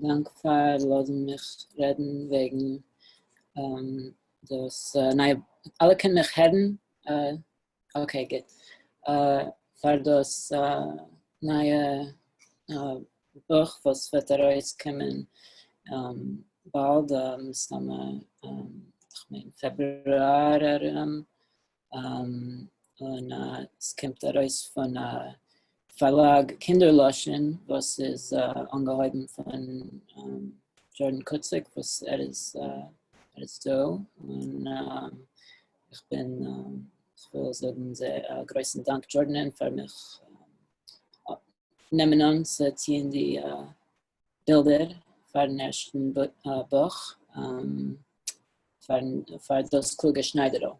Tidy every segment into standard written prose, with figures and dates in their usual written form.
דאנק פאר לאזן מיך רעדן וועגן דאס נייע, אלע קענען מיך הערן? Okay, גוט. פאר דאס נייע בוך וואס וועט ארויסקומען באלד, מסתמא כ'מיין פעברואר ארום, און עס קומט ארויס פון פארלאג קינדער לשון וואס איז אנגעהויבן פון דזשארדען קוציק וואס ער איז ער איז דא, און איך בין איך וויל זאגן זייער א גרויסן דאנק דזשארדענען פאר מיך נעמען אן צו טוען די בילדער פארן ערשטן בוך, פאר דאס קלוגע שניידערל.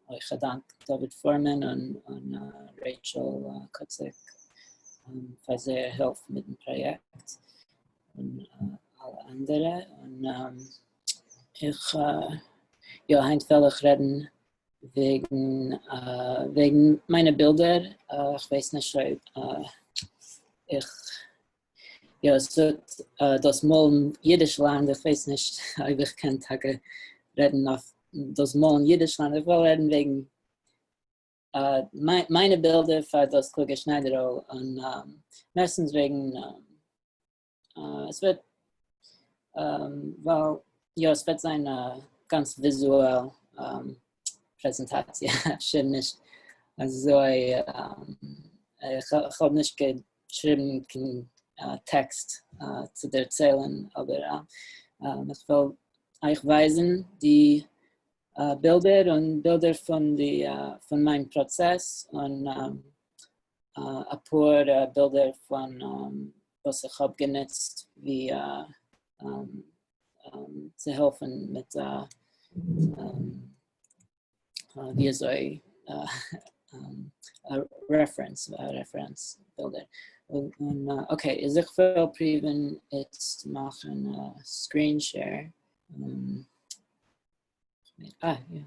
אויך א דאנק דוד פורמאן און רעיטשעל קוציק פאר זייער הילף מיטן פראיעקט, און אלע אנדערע. און איך, יא, היינט וועל איך רעדן וועגן וועגן מיינע בילדער, איך ווייס נישט אויב איך, יא עס וועט דאס מאלן אידישלאנד, איך ווייס נישט אויב איך קען טאקע רעדן אויף דאס מאלן אידישלאנד, איך וועל רעדן וועגן מיינע בילדער פאר דאס קלוגע שניידערל, און מערסטנס וועגן עס וועט ווייל יא עס וועט זיין א גאנץ וויזועל פרעזענטאציע, אפשר נישט אזוי, איך האב נישט געשריבן קיין טעקסט צו דערציילן, אבער איך וועל אייך ווייזן די בילדער און בילדער פון די פון מיין פראצעס און אפאר בילדער פון וואס איך האב גענוצט ווי צו העלפן מיט ווי אזוי reference רעפערענץ בילדער. און okay, איז איך וועל פריוון איצט מאכן א screen share. אה, יא.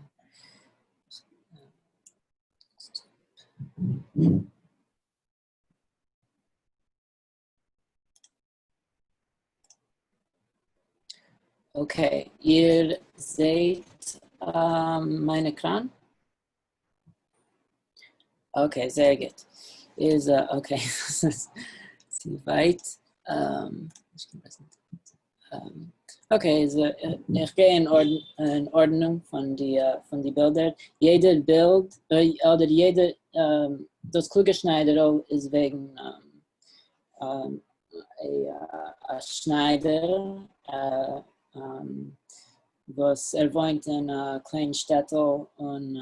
Okay, איר זעהט מיין עקראן? Okay, זייער גוט. איז okay, צו ווייט. Okay, איז איך גיי אין ארדענונג פון די פון די בילדער. יעדער בילד, אדער יעדע, דאס קלוגע שניידערל איז וועגן א שניידער וואס ער וואוינט אין א קליין שטעטל און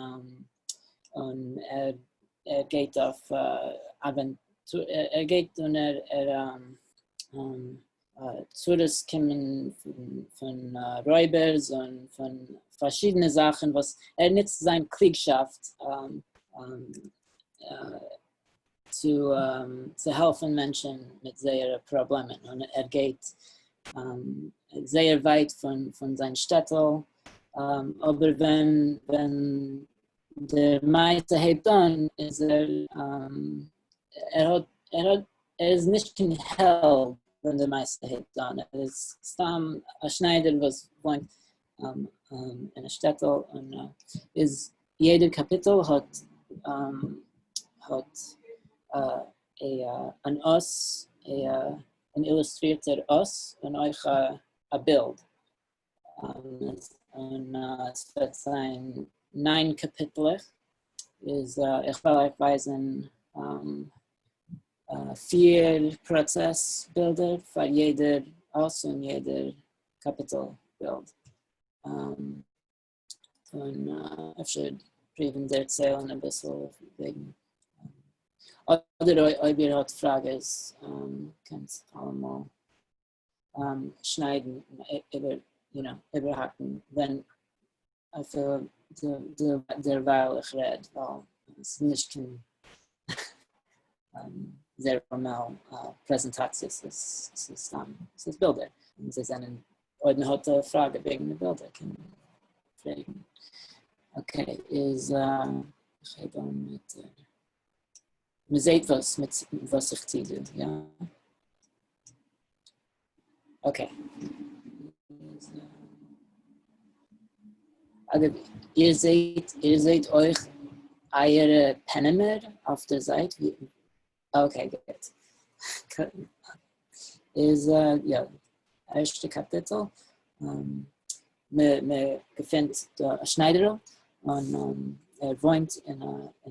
און ער ער גייט אויף אווענטור, ער גייט און ער ער צרות קומען פון רויבערס און פון פארשידענע זאכן וואס ער נוצט זיין קלוגשאפט צו צו העלפן מענטשן מיט זייערע פראבלעמען און ער גייט זייער ווייט פון פון זיין שטעטל אבער ווען ווען דער מעשה הייבט אן איז ער ער האט ער האט ער איז נישט קיין העלד ווען די מעשה הייבט אן ער איז סתם א שניידער וואס וואוינט אין א שטעטל און איז יעדער קאפיטל האט האט אן אות, אן אילוסטרירטער אות און אויך א בילד. און עס וועט זיין ניין קאפיטלעך, איז איך וועל אייך ווייזן פיר פראצעס בילדער פאר יעדער אות און יעדער קאפיטל בילד. און אפשר פריוון דערציילן אביסל וועגן אדער אויב איר האט פראגעס קענט אלעמאל שניידן איבער you know איבערהאקן ווען אפילו דערווייל איך רעד ווייל עס איז נישט קיין זייער פארמעל פרעזענטאציע ס'איז סתם ס'איז בילדער און זיי זענען אויב מען האט א פראגע וועגן די בילדער קען מען פרעגן. Okay איז איך הייב אן מיט מען זעט וואס מיט וואס איך טו דא יא? Okay. אגב, איר זעט, איר זעט אויך אייערע פענעמער אויף דער זייט? Okay, גוט. איז יא, ערשטע קאפיטל, מען געפינט דא א שניידערל, און ער וואוינט אין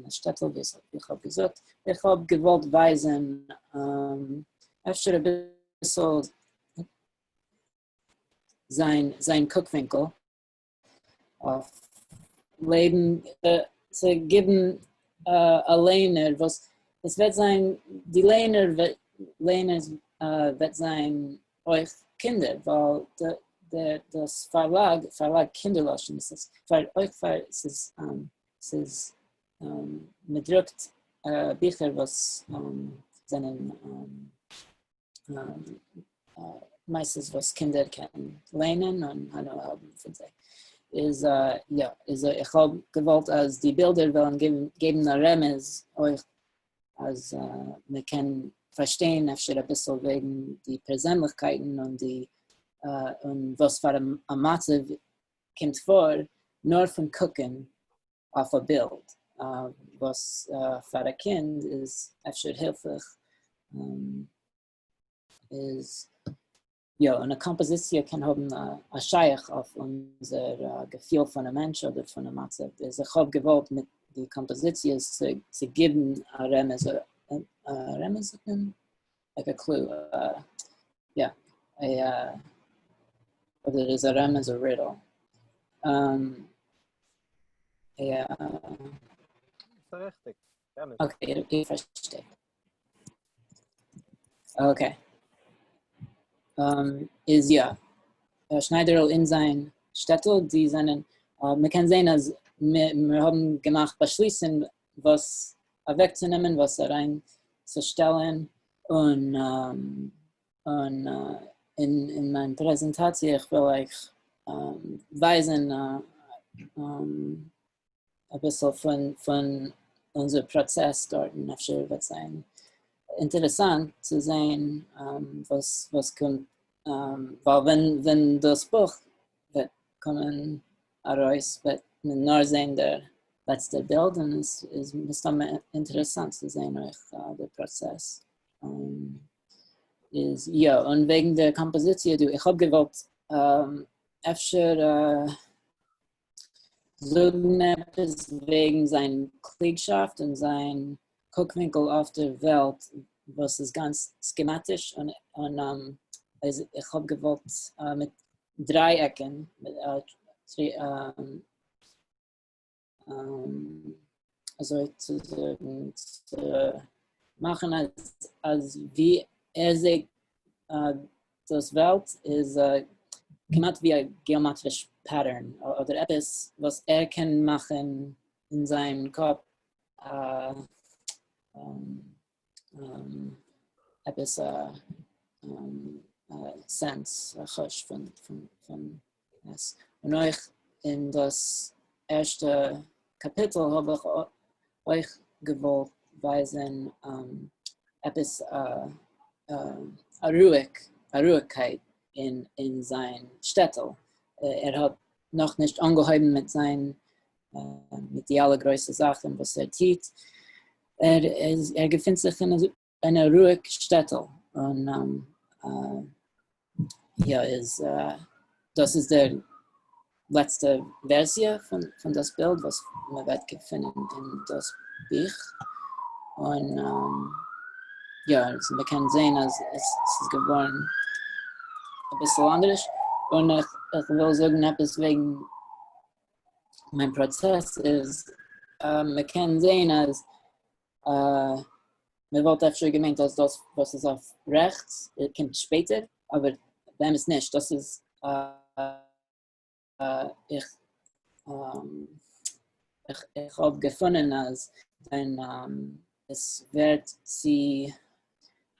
א שטעטל ווי איך האב געזאגט. איך האב געוואלט ווייזן אפשר אביסל זיין זיין קוקווינקל אויף לעבן, צו גיבן א לייענער וואס עס וועט זיין, די לייענער לייענערס וועט זיין אויך קינדער, ווייל דאס פארלאג, פארלאג קינדער לשון, עס איז פאר אויך פאר, ס'איז ס'איז מ'דרוקט ביכער וואס זענען מעשיות וואס קינדער קענען לערנען און הנאה האבן פון זיי. איז יא, איז איך האב געוואלט אז די בילדער וועלן געבן א רמז אויך אז מען קען פארשטיין אפשר אביסל וועגן די פערזענליכקייטן און די און וואס פאר א מצב קומט פאר נאר פון קוקן אויף א בילד, וואס פאר א קינד איז אפשר הילפליך, איז יא, און א קאמפאזיציע קען האבן א שייך אויף אונזער געפיל פון א מענטש אדער פון א מצב, איז איך האב געוואלט מיט די קאמפאזיציעס צו גיבן א רמז, א רמז זאגט מען? Like a clue, יא, אדער איז א רמז א riddle? יא. ריכטיג, אמת. Okay, איר פארשטייט. Okay. איז יא. שניידערל אין זיין שטעטל, די זענען, מ'קען זען אז מיר האבן געמאכט באשליסן וואס אוועקצונעמען, וואס אריין צו שטעלן, און און אין מיין פרעזענטאציע איך וויל אייך ווייזן אביסל פון פון אונזער פראצעס דארטן, אפשר וועט זיין אינטערעסאנט צו זען וואס וואס קומט, ווייל ווען ווען דאס בוך וועט קומען ארויס וועט מען נאר זען דער לעצטער בילד, און עס איז מסתמא אינטערעסאנט צו זען אויך דער פראצעס. איז יא, און וועגן דער קאמפאזיציע דא, איך האב געוואלט אפשר זאגן עפעס וועגן זיין קלוגשאפט און זיין קוקווינקל אויף דער וועלט וואס איז גאנץ סכעמאטיש, און איך האב געוואלט מיט דרייעקן, אזוי צו זאגן, צו מאכן אז ווי ער זעט דאס וועלט איז כמעט ווי א געאמעטריש pattern אדער עפעס וואס ער קען מאכן אין זיין קאפ עפעס א sense, א חוש פון עס. און אויך אין דאס ערשטע קאפיטל האב איך אויך געוואלט ווייזן עפעס א רואיג, א רואיגקייט אין זיין שטעטל. ער האט נאכנישט אנגעהויבן מיט זיין, מיט די אלע גרויסע זאכן וואס ער טוט. ער איז, ער געפינט זיך אין א רואיג שטעטל, און יא, איז דאס איז דער לעצטע ווערסיע פון דאס בילד וואס מען וועט געפינען אין דאס בוך, און יא, מען קען זען אז עס איז געווארן אביסל אנדערש, און איך וויל זאגן עפעס וועגן מיין פראצעס, איז מען קען זען אז מען וואלט אפשר געמיינט אז דאס וואס איז אויף רעכטס קומט שפעטער, אבער באמת נישט, דאס איז איך איך האב געפונען אז ווען עס ווערט צו,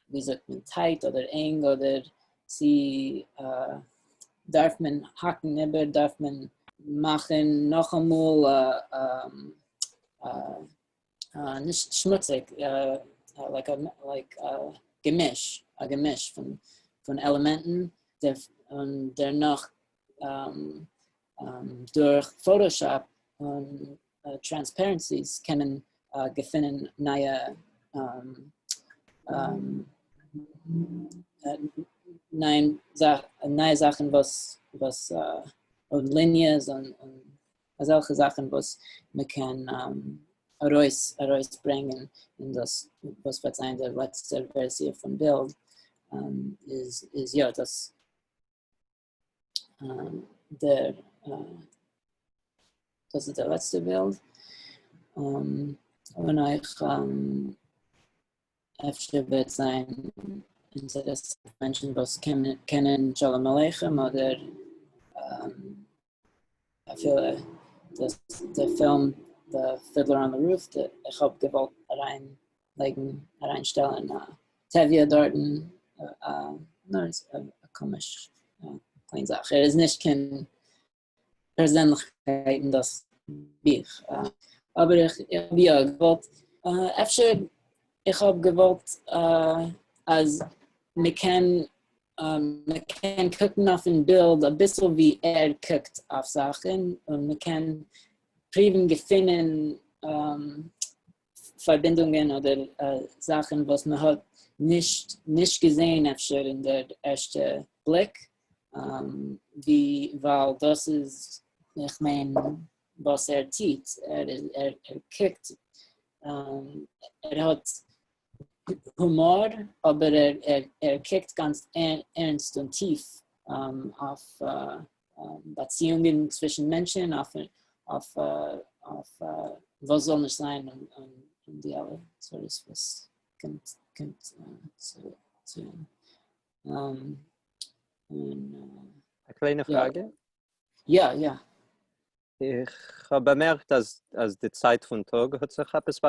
ווי זאגט מען, tight אדער ענג אדער צו דארף מען האקן איבער, דארף מען מאכן נאכאמאל נישט שמוציג, like a like געמיש, א געמיש פון עלעמענטן. און דערנאך דורך Photoshop און transparencies קען מען געפינען נייע נייע זאכן וואס וואס און ליניעס און אזעלכע זאכן וואס מען קען ארויס ארויסברענגען און דאס וואס וועט זיין דער לעצטער ווערסיע פון בילד איז איז יא דאס דער דאס איז דער לעצטער בילד און אויך אפשר וועט זיין אינטערעסאנט מענטשן וואס קענען שלום עליכם אדער אפילו דאס די פילם The Fiddler on the Roof, איך האב געוואלט אריין לייגן אריין שטעלן א טביה דארטן, נאר א קאמיש קליין זאך, ער איז נישט קיין פערזענליכקייט אין דאס בוך, אבער איך האב יא געוואלט, אפשר איך האב געוואלט אז מען קען מען קען קוקן אויפן בילד אביסל ווי ער קוקט אויף זאכן און מען קען פריוון געפינען פארבינדונגען אדער זאכן וואס מען האט נישט נישט געזען אפשר אין דער ערשטע בליק, ווי ווייל דאס איז איך מיין וואס ער טוט, ער ער קוקט ער האט הומאר אבער ער ער קוקט גאנץ ערנסט און טיף אויף באציאונגען צווישן מענטשן, אויף אויף וואס זאל נישט זיין און די אלע צרות וואס קומט קומט צו אים. א קליינע פראגע? יא יא. איך האב באמערקט אז אז די צייט פון טאג האט זיך עפעס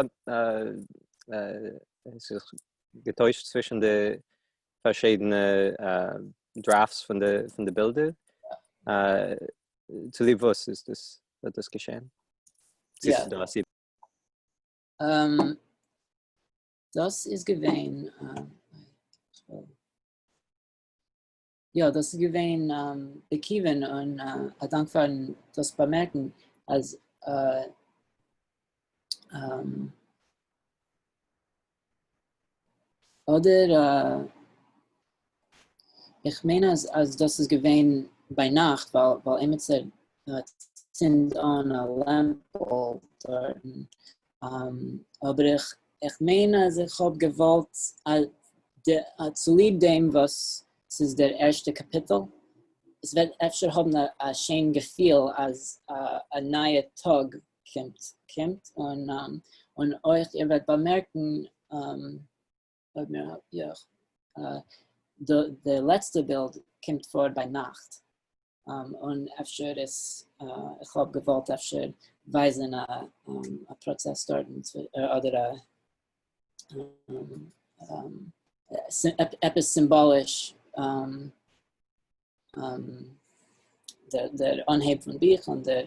זיך געטוישט צווישן די פארשידענע drafts פון די פון די בילדער. צוליב וואס איז דאס האט דאס געשען? צו ס'איז דא א סיבה? דאס איז געווען יא, דאס איז געווען בכיוון און א דאנק פארן דאס באמערקן אז אדער איך מיין אז אז דאס איז געווען ביינאכט ווייל ווייל עמיצער צינד אן א לעמפל דארטן, אבער איך איך מיין אז איך האב געוואלט צוליב דעם וואס ס'איז דער ערשטע קאפיטל, עס וועט אפשר האבן א שיין געפיל אז א נייע טאג קומט קומט, און און אויך איר וועט באמערקן אויב מיר יא די לעצטע בילד קומט פאר ביינאכט, און אפשר איז איך האב געוואלט אפשר ווייזן א פראצעס דארטן אדער א עפעס סימבאליש דער אנהייב פון בוך און דער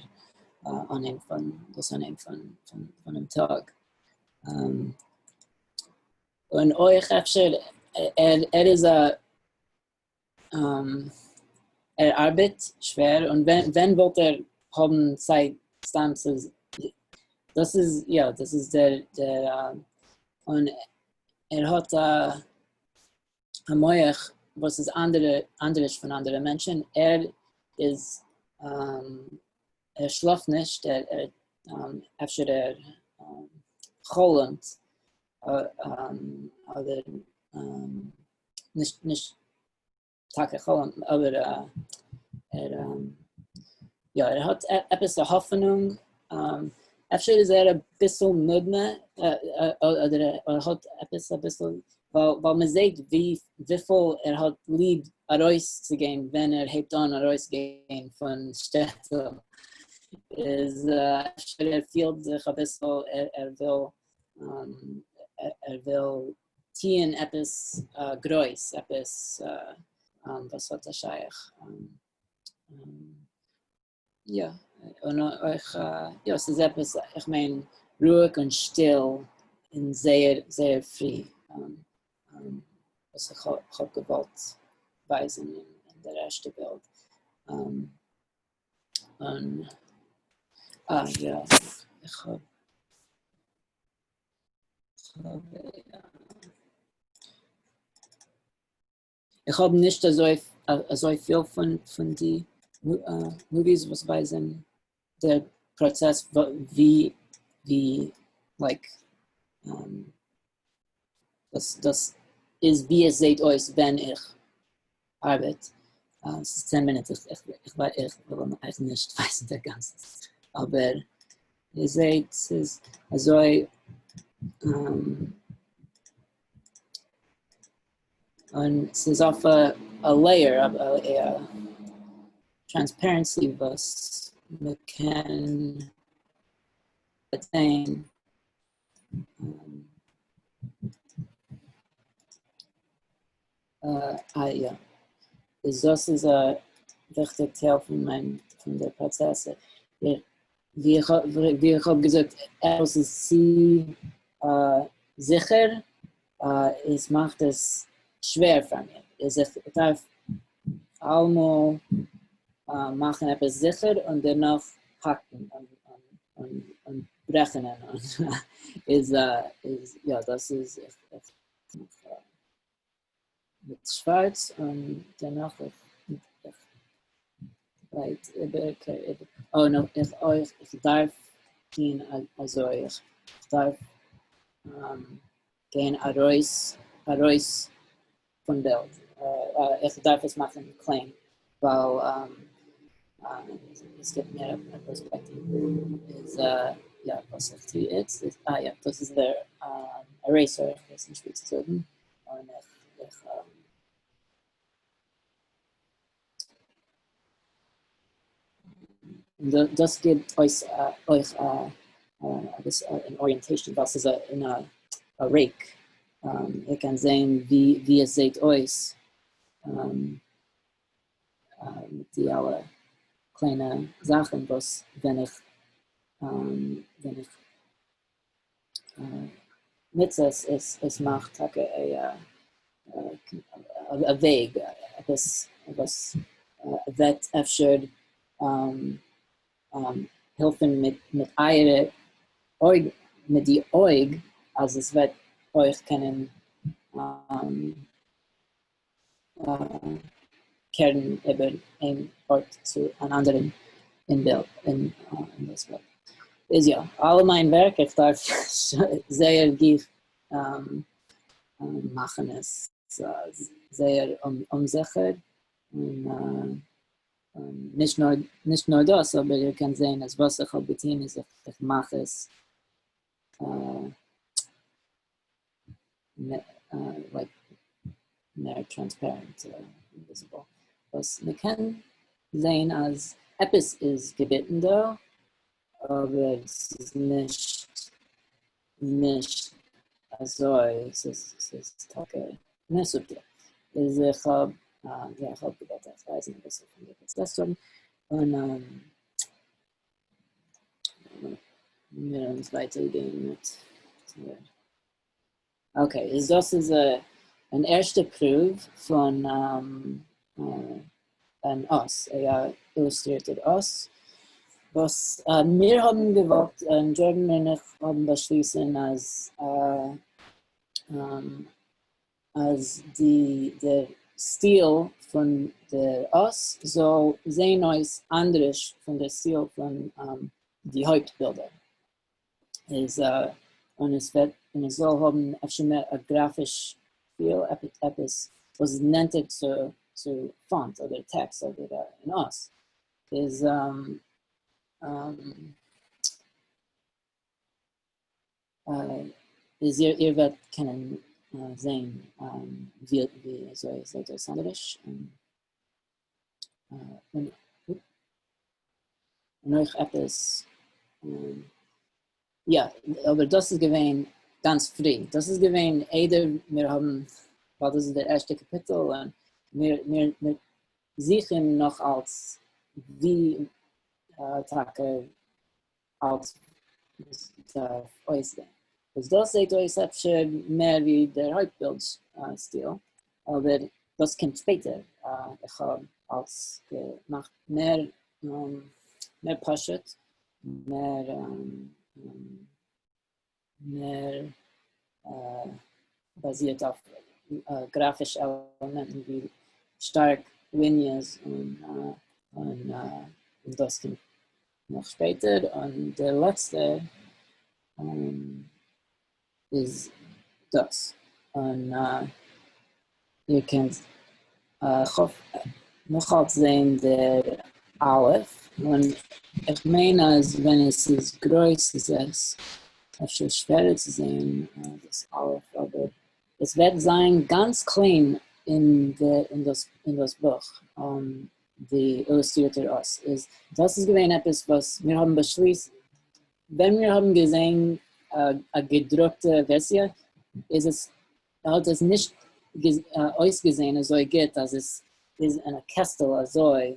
אנהייב פון דאס אנהייב פונעם טאג. און אויך אפשר ער איז א ער ארבעט שווער און ווען וואלט ער האבן צייט סתם צו דאס איז יא דאס איז דער דער און ער האט א מח וואס איז אנדערע אנדערש פון אנדערע מענטשן ער איז ער שלאפט נישט ער אפשר ער חלומ'ט אדער נישט נישט טאקע חלום אבער ער יא ער האט עפעס א האפענונג אפשר איז ער אביסל נודנע אדער ער האט עפעס אביסל ווייל ווייל מען זעט ווי וויפיל ער האט ליב ארויסצוגיין ווען ער הייבט אן ארויסגיין פון שטעטל איז אפשר ער פילט זיך אביסל ער וויל ער וויל טוען עפעס גרויס, עפעס וואס האט א שייך, יא, און אויך, יא, ס'איז עפעס, איך מיין, רואיג און שטיל און זייער זייער פרי, וואס איך האב געוואלט ווייזן אין דער. ערשטע בילד. און אה יא, איך האב איך האב נישט אזוי אזוי פיל פון פון די movies וואס ווייזן דער פראצעס ווי ווי like דאס דאס איז ווי עס זעט אויס ווען איך ארבעט. ס'איז 10 מינוט, איך איך איך וויל אייך נישט ווייזן דער גאנצע, אבער איר זעט ס'איז אזוי און ס'איז אויף א layer, א transparency וואס מ'קען זען. אה יא. איז דאס איז א וויכטיג טייל פון מיין פון דער פראצעס. ווי איך ווי איך האב געזאגט, עפעס איז צו זיכער, עס מאכט עס שווער פאר מיר. איז איך דארף אלעמאל מאכן עפעס זיכער און דערנאך האקן און ברעכענען. איז יא דאס איז איך מיט שווארץ און דערנאך איך איך לייט איבער oh no איך אויך איך דארף טוהן אזוי איך דארף גיין ארויס ארויס פון בילד איך דארף עס מאכן קליין ווייל עס גיבט מיר א פערספעקטיוו איז יא וואס איך טוה איצט איז אה יא דאס איז דער eraser איך ווייס נישט ווי צו זאגן און איך איך דאס גיבט אויס אויך א אן orientation ווייל ס'איז אין א rake, איר קענט זען ווי עס זעט אויס מיט די אלע קליינע זאכן וואס ווען איך ווען איך נוץ עס, עס מאכט טאקע א וועג, עפעס וואס וועט אפשר העלפן מיט אייערע אויג, מיט די אויג, אז עס וועט אויך קענען קערן איבער איין ארט צו אן אנדערן אין בילד, אין דאס בילד. איז יא, אלע מיין ווערק, איך דארף זייער גיך מאכן עס זייער אומזיכער, און נישט נאר נישט נאר דאס, אבער איר קענט זען אז וואס איך האב געטון איז איך מאך עס like מער transparent, invisible, וואס מען קען זעהן אז עפעס איז געביטן דא, אבער ס'איז נישט נישט אזוי, ס'איז טאקע מער subtle. איז איך האב יא איך האב געוואלט אייך ווייזן אביסל פון די פראצעסארן, און מיר אונז ווייטער גיין מיט okay, איז דאס איז אן ערשטע פרואוו פון אן אות, א אילוסטרירטער אות, וואס מיר האבן געוואלט, דזשארדען און איך האבן באשליסן אז אז די דער סטיל פון דער אות זאל זעהן אויס אנדערש פון דער סטיל פון די הויפט בילדער, איז און עס וועט און עס זאל האבן אפשר מער א גראפיש feel, עפעס וואס איז נענטער צו צו font אדער טעקסט אדער אן אות, איז איז איר וועט קענען זעהן ווי אזוי עס זעהט אויס אנדערש, און אויך עפעס, יא, אבער דאס איז געווען גאנץ פרי, דאס איז געווען איידער מיר האבן, ווייל דאס איז דער ערשטער קאפיטל און מיר מיר זוכן נאך אלץ ווי טאקע אלס דארף אויסזען. וואס דאס זעט אויס אפשר מער ווי דער הויפט בילד סטיל, אבער דאס קומט שפעטער, איך האב אלס געמאכט מער מער פשוט, מער מער באזירט אויף גראפישע עלעמענטן ווי שטארק ליניעס און און דאס קומט נאך שפעטער, און דער לעצטער איז דאס, און איר קענט כ'האף נאכאלץ זעהן דער אלף, און איך מיין אז ווען עס איז גרויס איז עס אפשר שווערער צו זעהן דאס אלף, אבער עס וועט זיין גאנץ קליין אין דאס בוך, די אילוסטרירטער אות איז, דאס איז געווען עפעס וואס מיר האבן באשליסט ווען מיר האבן געזען א געדרוקטע ווערסיע איז עס האט עס נישט אויסגעזען אזוי גוט אז עס איז אין א קעסטל אזוי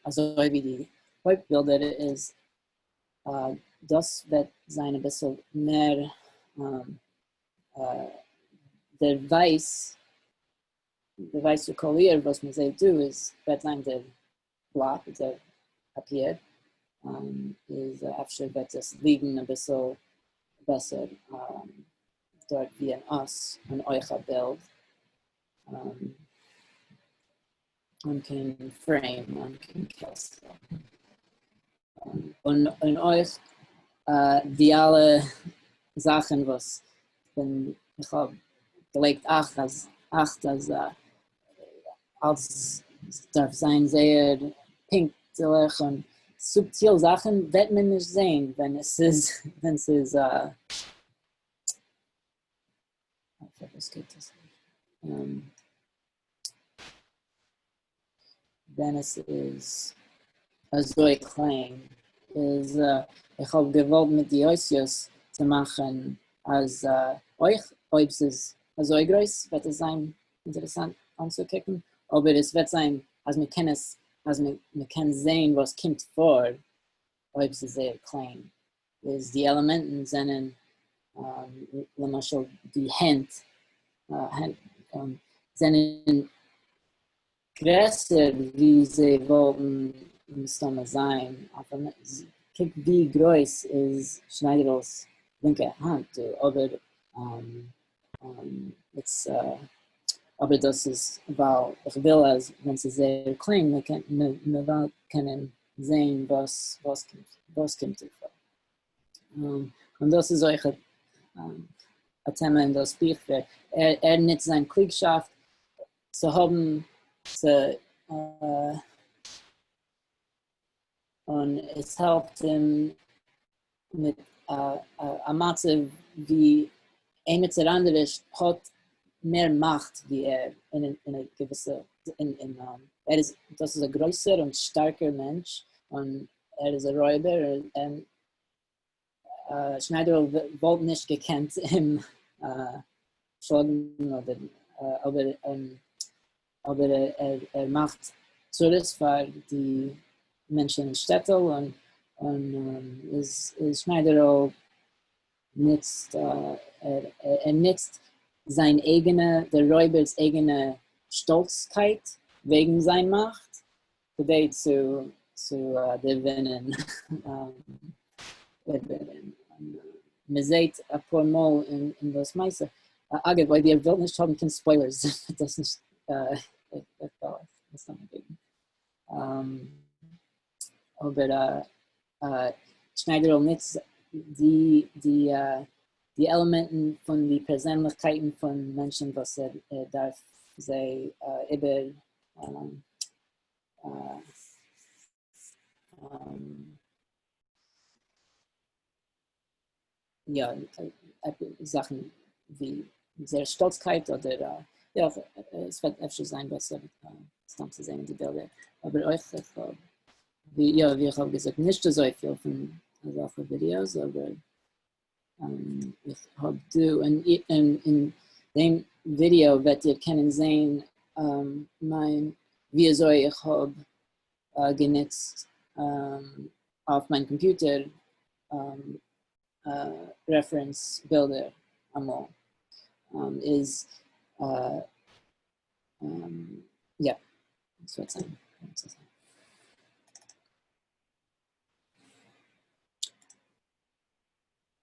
אזוי ווי די הויפט בילדער איז דאס וועט זיין אביסל מער דער ווייס די ווייסע קאליר וואס מען זעט דא איז וועט זיין דער בלאט דער פאפיר איז אפשר וועט עס ליגן אביסל בעסער דארט ווי אן אות און אויך א בילד אן קיין frame אן קיין קעסטל און אויך די אלע זאכן וואס איך האב געלייגט אכט אז אלס דארף זיין זייער פונקטליך און סובטיל זאכן וועט מען נישט זעהן ווען עס איז ווען ס'איז ווען עס איז אזוי קליין איז איך האב געוואלט מיט די אותיות צו מאכן אז אויך אויב ס'איז אזוי גרויס וועט עס זיין אינטערעסאנט אנצוקוקן, אבער עס וועט זיין אז מען קען עס אז מען קען זעהן וואס קומט פאר אויב ס'איז זייער קליין, איז די עלעמענטן זענען למשל די הענט זענען גרעסער ווי זיי וואלטן מסתמא זיין, קוק ווי גרויס איז שניידערל'ס לינקע האנט דא, אבער אבער דאס איז ווייל איך וויל אז ווען ס'איז זייער קליין מען וועט קענען זעהן וואס וואס קומט דא פאר. און דאס איז אויך א טעמע אין דאס בוך ווער ער נוצט זיין קלוגשאפט צו האבן צו און עס העלפט אים מיט א מצב ווי עימיצער אנדערש האט מער מאכט ווי ער אין א געוויסע אין ער איז דאס איז א גרויסער און שטארקער מענטש און ער איז א רויבער און שניידערל וואלט נישט געקענט אים שלאגן אדער אבער אבער ער מאכט צרות פאר די מענטשן אין שטעטל און און איז שניידערל נוצט ער נוצט זיין אייגענע דער רויבער'ס אייגענע שטאלצקייט וועגן זיין מאכט כדי צו צו דערווינען מען זעהט אפאר מאל אין דאס מעשה, אגב אויב איר ווילט נישט האבן קיין spoilers וועט דאס נישט אבער שניידערל נוצט די די די עלעמענטן פון די פערזענליכקייטן פון מענטשן וואס ער דארף זיי איבער יא, זאכן ווי זייער שטאלצקייט אדער יא, עס וועט אפשר זיין בעסער סתם צו זען די בילדער, אבער אויך איך האב ווי יא ווי איך האב געזאגט נישט אזויפיל פון אזעלכע ווידיאוס אבער איך האב דא און אין דעם ווידיאו וועט איר קענען זען מיין ווי אזוי איך האב גענוצט אויף מיין קאמפיוטער reference בילדער אמאל איז. יא, עס וועט זיין.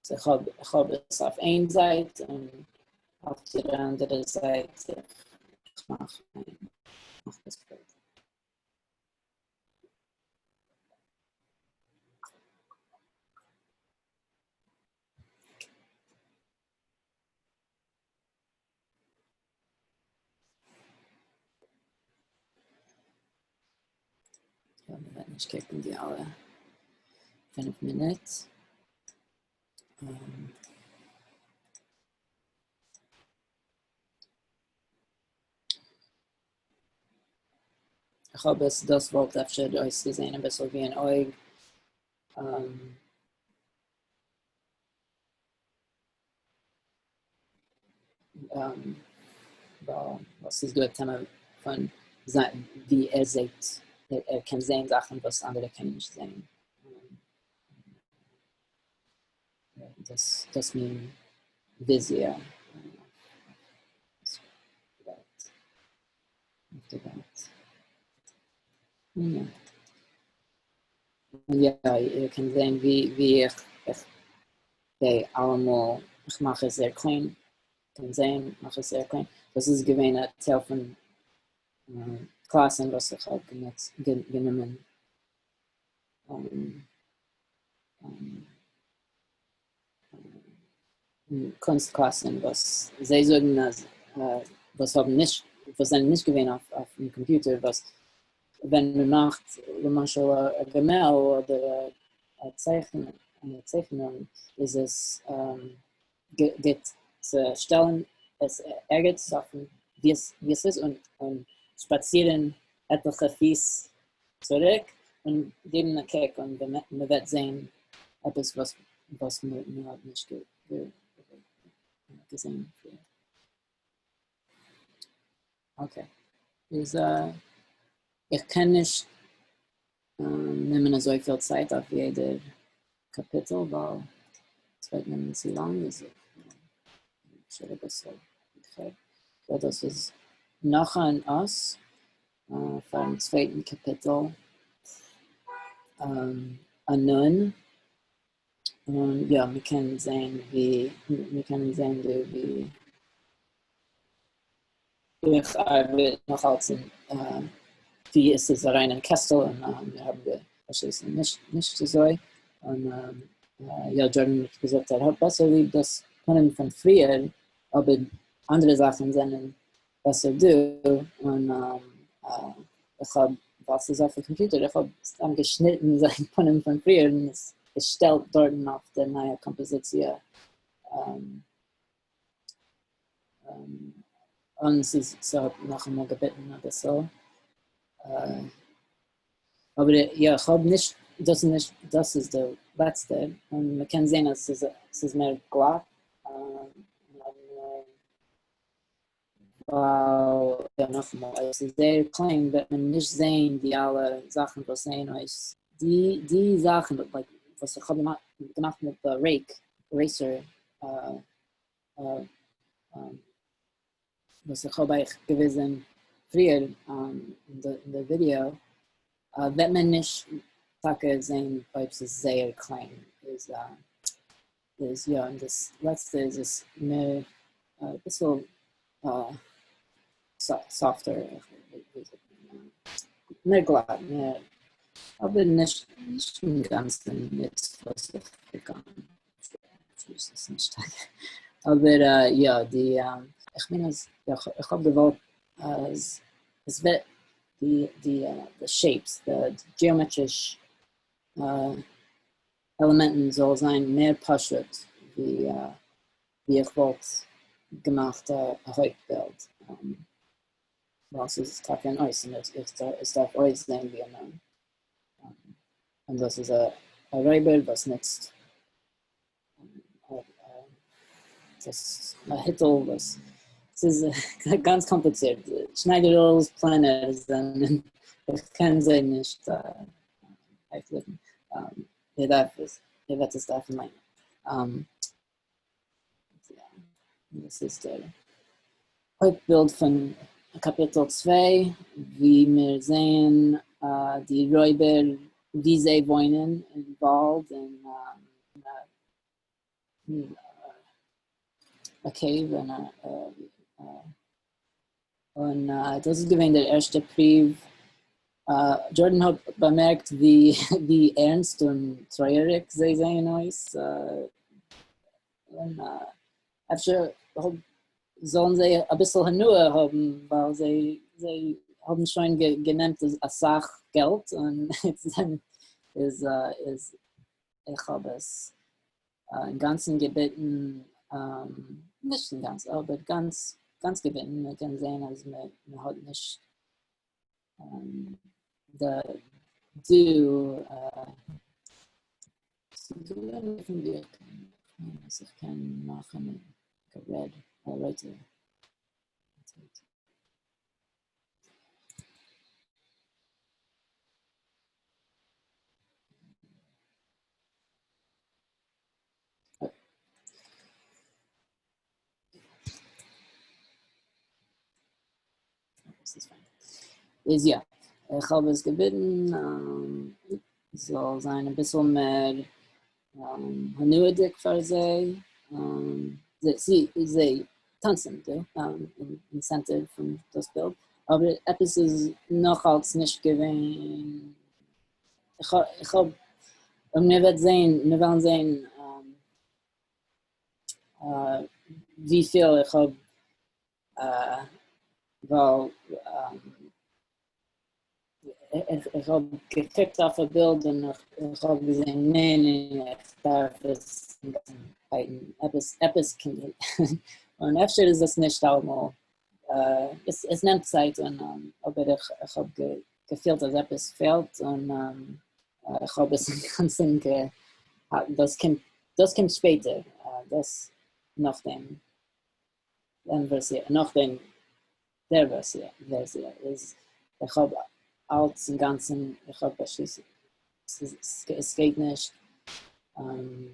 So איך האב, איך האב עס אויף איין זייט און אויף די אנדערע זייט איך מאך מאך דאס בילד. יא, מען וועט נישט קוקן די אלע 5 מינוט. איך האב עס, דאס וואלט אפשר אויסגעזען אביסל ווי אן אויג. ווייל ס'איז דא א טעמע פון ווי ער זעט, ער קען זען זאכן וואס אנדערע קענען נישט זען. דאס דאס מין וויזיע אויף די וועלט. און יא, איר קענט זען ווי איך גיי אלעמאל, איך מאך עס זייער קליין, קען זען, מאך עס זייער קליין, דאס איז געווען א טייל פון קלאסן וואס איך האב גענוצט, גענומען קונסט קלאסן וואס זיי זאגן אז וואס האבן נישט, וואס זענען נישט געווען אויפן קאמפיוטער, וואס ווען מען מאכט למשל א געמעל אדער א צייכענונג איז עס גוט צו שטעלן עס ערגעץ אויפן ווי עס איז און שפאצירן עטליכע פיס צוריק און געבן א קוק און מען וועט זען עפעס וואס מען האט נישט געזען פריער. Okay, איז איך קען נישט נעמען אזויפיל צייט אויף יעדער קאפיטל ווייל עס וועט נעמען צו לאנג, איז אפשר אביסל איבער. דאס איז נאך אן אות פארן צווייטן קאפיטל, א נון, און יא, מען קען זען ווי, מיר קענען זען דא ווי איך ארבעט נאך אלץ אין ווי עס איז אריין אין קעסטל און מיר האבן באשליסן נישט נישט אזוי, און יא, דזשארדען האט געזאגט ער האט בעסער ליב דאס פנים פון פריער, אבער אנדערע זאכן זענען בעסער דא, און איך האב, ווייל ס'איז אויפן קאמפיוטער, איך האב סתם געשניטן זיין פנים פון פריער און עס געשטעלט דארטן אויף די נייע קאמפאזיציע, און ס'איז, ס'האט נאכאמאל געביטן אביסל. אבער יא, איך האב נישט, דאס איז נישט, דאס איז די לעצטע, און מ'קען זען אז ס'איז מער גלאט. ווייל יא נאכאמאל אויב ס'איז זייער קליין וועט מען נישט זעהן די אלע זאכן וואס זעהן אויס די די זאכן like וואס איך האב געמאכט מיט די rake eraser וואס איך האב אייך געוויזען פריער אין די ווידיאו וועט מען נישט טאקע זעהן אויב ס'איז זייער קליין איז איז יא און דאס לעצטע איז עס מער אביסל softer, מער גלאט, מער, אבער נישט נישט אינגאנצן מיט וואס איך קוק אן, אפשר איז עס נישט טאקע, אבער יא די, איך מיין אז איך האב געוואלט אז עס וועט די די shapes, די געאמעטריש עלעמענטן זאל זיין מער פשוט ווי ווי איך וואלט געמאכט א הויפט בילד, ווייל ס'איז טאקע אן אות און עס דארף אויסזען ווי א נון. און דאס איז א רויבער וואס נוצט א היטל וואס ס'איז גאנץ קאמפליצירט, שניידערל'ס פלענער זענען, איך קען זיי נישט אויפלעבן, איר דארף עס, איר וועט עס דארפן ליינען. דאס איז דער הויפט בילד פון קאפיטל צוויי ווי מיר זעען די רויבער ווי זיי וואוינען אין וואלד אין א cave און דאס איז געווען דער ערשטער פריוו. דזשארדען האט באמערקט ווי ערנסט און טרויעריג זיי זעען אויס, און אפשר זאלן זיי אביסל הנאה האבן ווייל זיי האבן שוין גענעמט אסאך געלט און איז איך האב עס אינגאנצן געביטן, נישט אינגאנצן אבער גאנץ גאנץ געביטן, מען קען זען אז מען האט נישט די דא איך קען מאכן red א רויטע. איז יא, איך האב עס געביטן זאל זיין אביסל מער הנאה'דיג פאר זיי, זיי טאנצן דא אין center פון דאס בילד, אבער עפעס איז נאכאלץ נישט געווען, איך האב, און מיר וועט זעהן, מיר וועלן זעהן וויפיל איך האב, ווייל איך האב געקוקט אויף א בילד און איך האב געזעהן ניין ניין איך דארף עס בייטן, עפעס עפעס קומט און אפשר איז עס נישט אלעמאל, עס נעמט צייט און אבער איך האב געפילט אז עפעס פעלט און איך האב עס אינגאנצן גע דאס קומט דאס קומט שפעטער דאס נאכדעם דעם ווערסיע נאכדעם דער ווערסיע ווערסיע איז איך האב אלץ אינגאנצן איך האב באשליסן עס גייט נישט און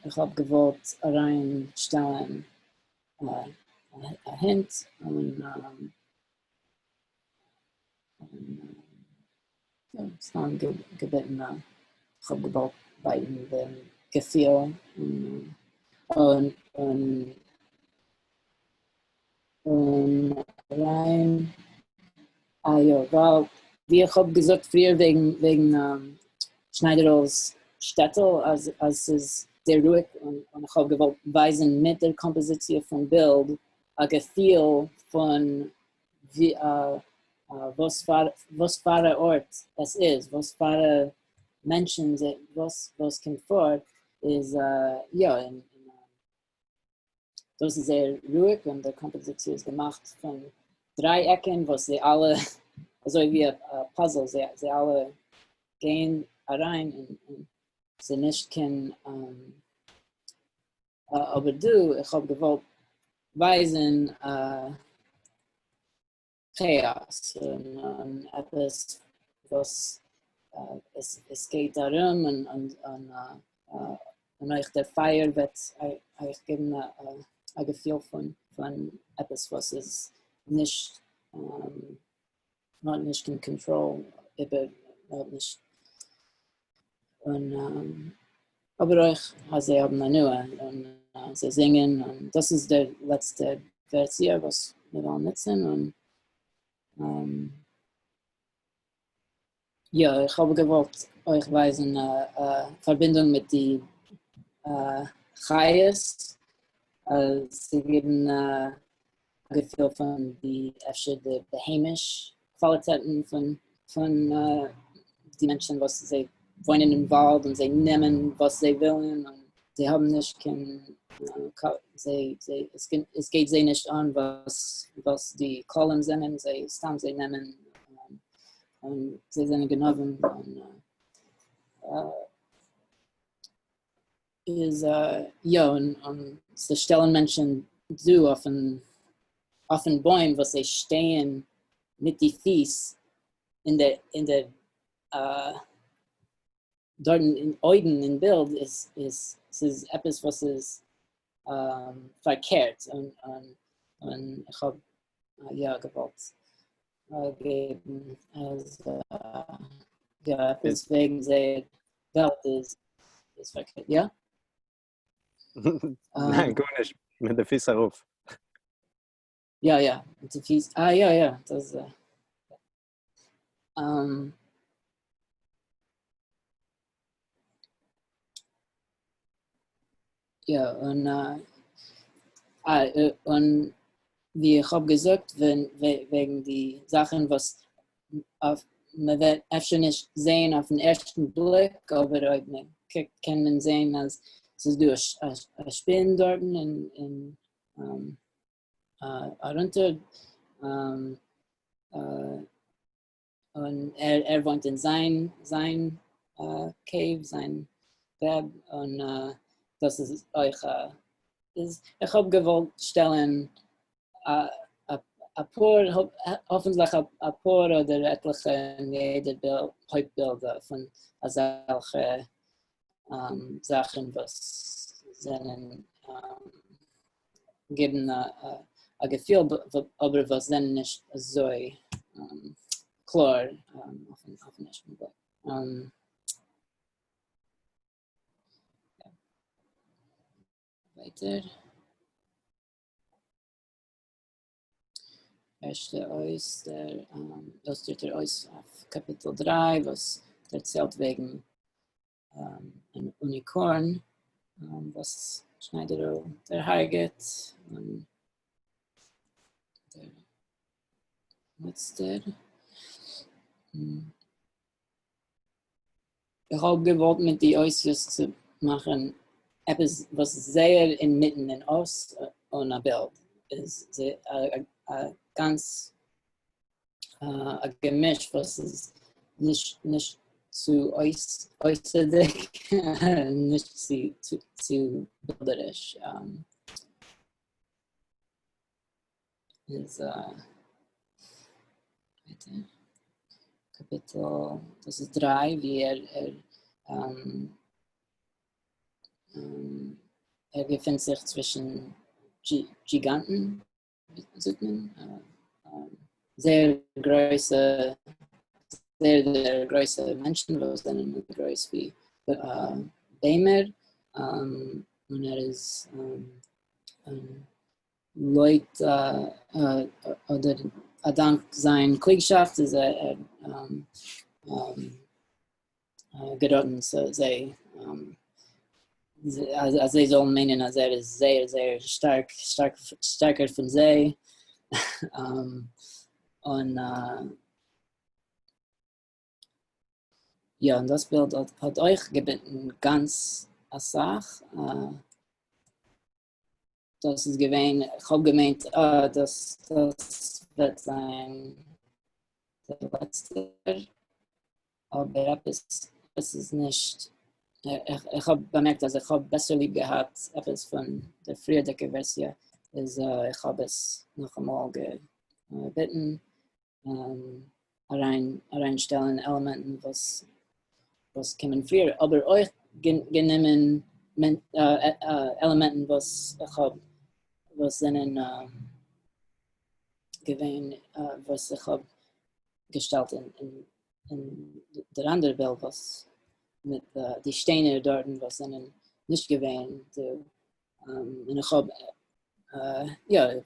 איך האב געוואלט אריין שטעלן א הינט און סתם געבעטן א, כ'האב געוואלט בייטן דעם געפיל און און און אריין, אה יא, ווייל ווי איך האב געזאגט פריער וועגן וועגן שניידערל'ס שטעטל אז אז ס'איז זייער רואיג און און איך האב געוואלט ווייזן מיט דער קאמפאזיציע פון בילד א געפיל פון ווי וואס פאר וואס פאר א ארט עס איז, וואס פאר א מענטשן וואס וואס קומט פאר איז יא און דאס איז זייער רואיג און די קאמפאזיציע איז געמאכט פון דריי עקן וואס זיי אלע אזוי ווי א puzzle זיי זיי אלע גייען אריין און ס'איז נישט קיין אבער דא איך האב געוואלט ווייזן כאאס און עפעס וואס עס גייט ארום און אויך דער פייער וועט אייך געבן א געפיל פון עפעס וואס איז נישט מען האט נישט קיין קאנטראל איבער, מען האט נישט, און אבער אויך אז זיי האבן הנאה און זיי זינגען, און דאס איז דער לעצטער ווערסיע וואס מיר וועלן נוצן, און יא, איך האב געוואלט אויך ווייזן א פארבינדונג מיט די חיות, צו געבן א געפיל פון די אפשר די בהמיש קוואליטעטן פון פון די מענטשן וואס זיי וואוינען אין וואלד און זיי נעמען וואס זיי ווילן און זיי האבן נישט קיין זיי זיי עס גייט זיי נישט אן וואס וואס די כללים זענען זיי סתם זיי נעמען און זיי זענען גנבים און איז יא און און ס'שטעלן מענטשן דא אויפן אויפן בוים וואס זיי שטייען מיט די פיס אין דער אין דער דארטן אין אויבן אין בילד איז איז ס'איז עפעס וואס איז פארקערט און און און איך האב יא געוואלט געבן אז יא עפעס וועגן זייער וועלט איז איז פארקערט יא? ניין גארנישט מיט די פיס ארויף. יא יא מיט די פיס אה יא יא דאס יא און און ווי איך האב געזאגט וועגן די זאכן וואס מען וועט אפשר נישט זעהן אויפן ערשטן בליק אבער אויב מען קוקט קען מען זעהן אז ס'איז דא א שפין דארטן און ארונטער און ער ער וואוינט אין זיין זיין cave זיין וועב און דאס איז אויך איז איך האב געוואלט שטעלן אפאר האפנטליך אפאר אדער עטליכע אין יעדע בילד הויפט בילד פון אזעלכע זאכן וואס זענען געבן א געפיל אבער וואס זענען נישט אזוי קלאר אויפן ערשטן בליק. ווייטער. ערשטע אות, דער אילוסטרירטער אות אויף קאפיטל 3 וואס דערציילט וועגן אן unicorn וואס שניידערל דערהרגעט און דער מוצטער. איך האב געוואלט מיט די אותיות צו מאכן עפעס וואס איז זייער אינמיטן אן אות און א בילד איז א גאנץ א געמיש וואס איז נישט נישט צו אויסערדיג נישט צו צו בילדעריש איז קאפיטל דאס איז 3 ווי ער ער ער געפינט זיך צווישן גיגאנטן זאגט מען, זייער גרויסע, זייער זייער גרויסע מענטשן וואס זענען גרויס ווי ביימער, און ער איז לויט אדער אדאנק זיין קלוגשאפט איז ער געראטן צו זיי אז זיי זאלן מיינען אז ער איז זייער זייער שטארק, שטארק שטארקער פון זיי, און יא און דאס בילד האט אויך געביטן גאנץ אסאך, דאס איז געווען, איך האב געמיינט אה דאס דאס וועט זיין דער לעצטער, אבער עפעס עס איז נישט, איך האב באמערקט אז איך האב בעסער ליב געהאט עפעס פון דער פריערדיגע ווערסיע, איז איך האב עס נאכאמאל געביטן, אריין אריינשטעלן עלעמענטן וואס וואס קומען פריער, אבער אויך גענומען עלעמענטן וואס איך האב וואס זענען געווען וואס איך האב געשטעלט אין אין דער אנדערע בילד וואס מיט די שטיינער דארטן וואס זענען נישט געווען דא, און איך האב יא ווייל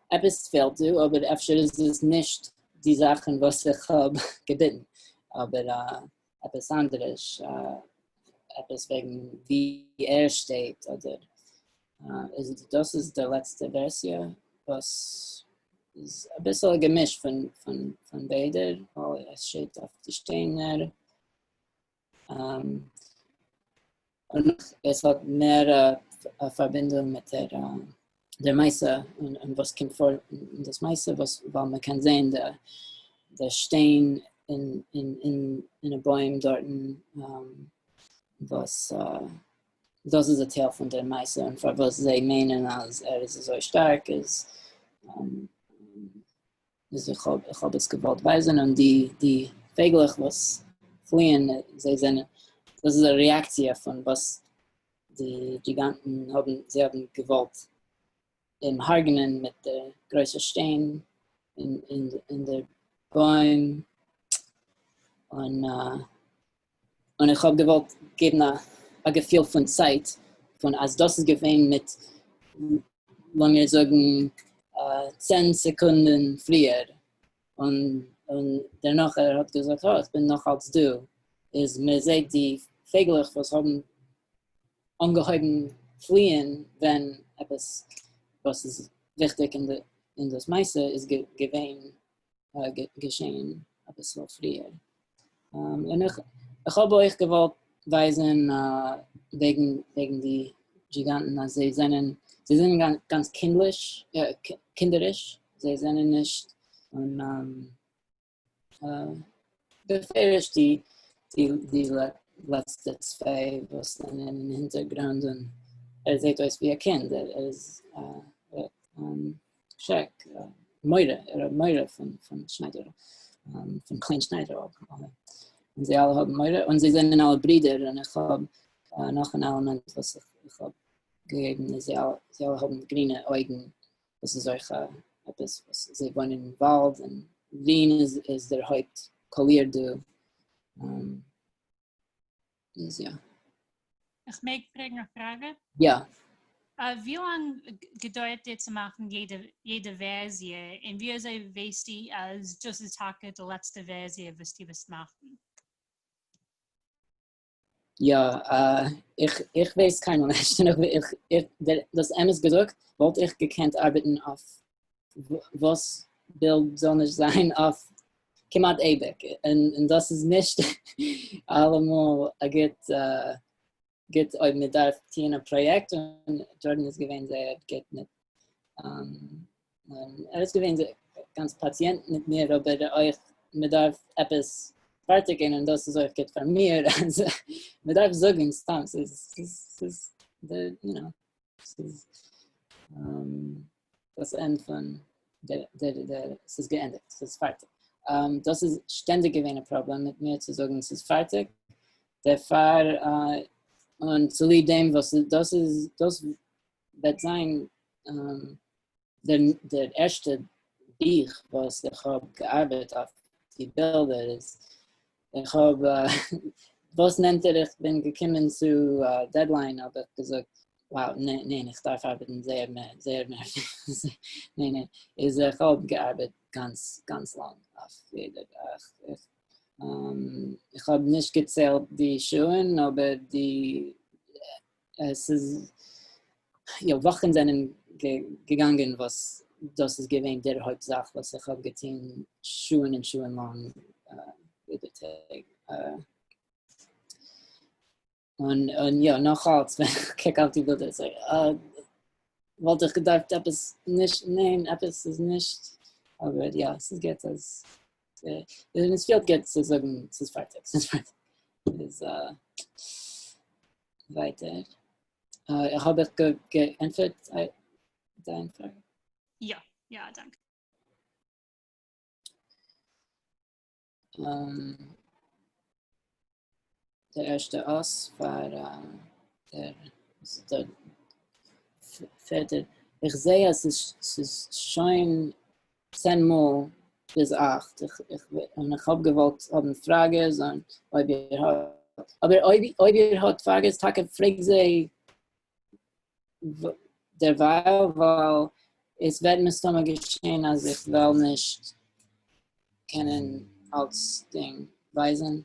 עפעס פעלט דא אבער אפשר איז עס נישט די זאכן וואס איך האב געביטן אבער עפעס אנדערש עפעס וועגן ווי ער שטייט אדער איז דאס איז די לעצטע ווערסיע וואס איז אביסל א געמיש פון פון פון ביידע ווייל עס שטייט אויף די שטיינער און עס האט מער א פארבינדונג מיט דער דער מעשה און און וואס קומט פאר אין דאס מעשה וואס ווייל מען קען זען די די שטיין אין אין אין אין א בוים דארטן וואס דאס איז א טייל פון דער מעשה און פארוואס זיי מיינען אז ער איז אזוי שטארק איז איז איך האב איך האב עס געוואלט ווייזען און די די פייגלעך וואס פליען זיי זענען דאס איז א רעאקציע פון וואס די גיגאנטן האבן זיי האבן געוואלט. אים הרג'נען מיט די גרויסע שטיין אין דער בוים, און און איך האב געוואלט געבן א געפיל פון צייט, פון אז דאס איז געווען מיט לאמיר זאגן 10 סעקונדן פריער, און און דערנאך ער האט געזאגט אה, איך בין נאך אלץ דא, איז מען זעט די פייגלעך וואס האבן אנגעהויבן פליען ווען עפעס וואס איז וויכטיג אין די אין דאס מעשה איז געווען געשען אביסל פריער. און איך איך האב אויך געוואלט ווייזן וועגן וועגן די דזשיגאנטן אז זיי זענען זיי זענען גאנץ קינדליש קינדעריש, זיי זענען נישט און בפירוש די די די לעצטע צוויי וואס זענען אין הינטערגרונד און ער זעט אויס ווי א קינד, ער איז שרעק, מורא, ער האט מורא פון פון שניידער, פון קליין שניידער, און זיי אלע האבן מורא, און זיי זענען אלע ברידער, און איך האב נאך אן עלעמענט וואס איך האב געגעבן איז זיי אלע האבן גרינע אויגן, דאס איז אויך עפעס וואס זיי וואוינען אין וואלד און גרין איז איז דער הויפט קאליר דא. איז יא. איך מעג פרעגן א פראגע? יא. ווי לאנג געדויערט דיר צו מאכן יעדע ווערסיע, און ווי אזוי ווייסטו אז דאס איז טאקע די לעצטע ווערסיע וואס דו וועסט מאכן? יא, איך איך ווייס קיינמאל נישט, איך איך דאס אמת געזאגט וואלט איך געקענט ארבעטן אויף וואס בילד זאל נישט זיין אויף כמעט אייביג, און דאס איז נישט אלעמאל א גוט גוט אויב מען דארף טוען א פראיעקט, און דזשארדען איז געווען זייער גוט מיט ער איז געווען גאנץ פאציענט מיט מיר, אבער אויך מען דארף עפעס פארטיגן און דאס איז אויך גוט פאר מיר, אז מען דארף זאגן סתם ס'איז ס'איז you know ס'איז דאס ענד פון דער דער דער ס'איז געענדיגט ס'איז פארטיג. דאס איז שטענדיג געווען א פראבלעם מיט מיר צו זאגן ס'איז פארטיג, דערפאר און צוליב דעם וואס דאס איז דאס וועט זיין דער ערשטע בוך וואס איך האב געארבעט אויף די בילדער איז איך האב וואס נענטער איך בין געקומען צו deadline האב איך געזאגט wow ניין איך דארף ארבעטן זייער מער זייער מער ניין ניין איז איך האב געארבעט גאנץ גאנץ לאנג אויף יעדער איך האב נישט געציילט די שעה'ן אבער די עס איז יא וואכן זענען געגאנגען וואס דאס איז געווען דער הויפט זאך וואס איך האב געטון שעה'ן און שעה'ן לאנג יעדע טאג. און און יא נאך אלץ ווען איך קוק אויף די בילדער איז וואלט איך געדארפט עפעס נישט ניין עפעס איז נישט אבער יא עס איז גוט אז עס פילט גוט צו זאגן ס'איז פארטיג ס'איז פארטיג איז ווייטער. האב איך געענטפערט דיין פראגע? יא, יא, דאנק. דער ערשטע אות פאר דער פערטער, איך זעה אז ס'איז שוין 10 מאל ביז 8, און איך האב געוואלט האבן פראגעס, און אויב איר האט, אבער אויב איר האט פראגעס טאקע פרעג זיי דערווייל, ווייל עס וועט מסתמא געשען אז איך וועל נישט קענען אלצדינג ווייזן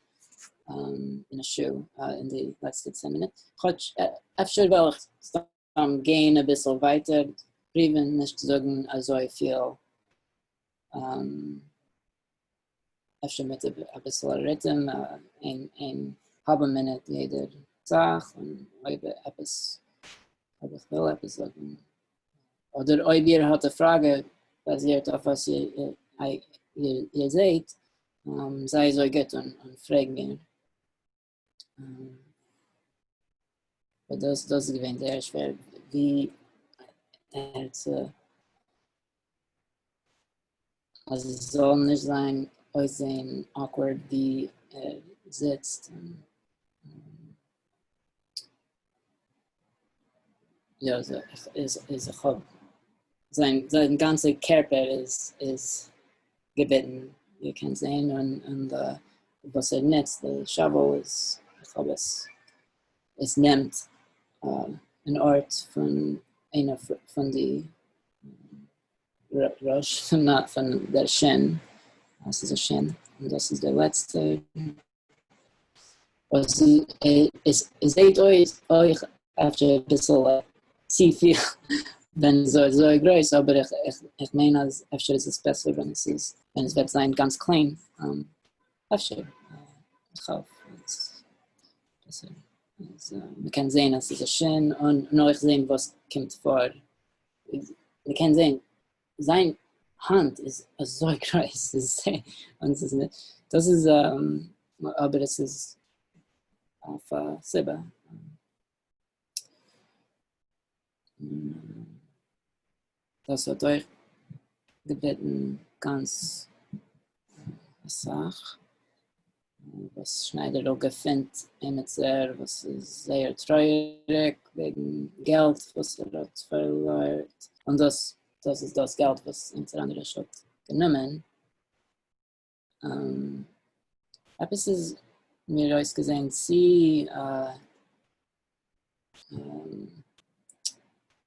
אין א שעה אין די לעצטע 10 מינוט, כאטש אפשר וועל איך סתם גיין אביסל ווייטער, פריוון נישט זאגן אזויפיל, אפשר מיט אביסל א ריטעם, איין האלבע מינוט יעדער זאך, און אויב עפעס, אויב איך וויל עפעס זאגן, אדער אויב איר האט א פראגע באזירט אויף וואס איר זעהט, זיי אזוי גוט און פרעג מיר. דאס איז געווען זייער שווער ווי ער צו אז עס זאל נישט זיין אויסזעהן awkward ווי ער זיצט. יא, איז איך האב. זיין זיין גאנצע קערפער איז איז געביטן, איר קענט זען און און די וואס ער נוצט די shovel איז איך האב עס עס נעמט אן ארט פון איינע פון די ראש פון פון דער שן, עס איז א שן און דאס איז דער לעצטער. וואס עס זעהט אויס אויך אפשר אביסל צופיל ווען עס איז אזוי גרויס, אבער איך מיין אז אפשר איז עס בעסער ווען עס איז ווען עס וועט זיין גאנץ קליין, אפשר, איך האף אז בעסער אז מען קען זעהן אז עס איז א שן און אויך זעהן וואס קומט פאר, מען קען זעהן זיין האנט איז אזוי גרויס, און ס'איז דאס איז אבער עס איז אויף א סיבה. דאס האט אויך געביטן גאנץ אסאך. וואס שניידערל געפינט עמיצער וואס איז זייער טרויעריג וועגן געלט וואס ער האט פארלוירט, און דאס דאס איז דאס געלט וואס עמיצער אנדערש האט גענומען. עפעס איז מיר אויסגעזען צו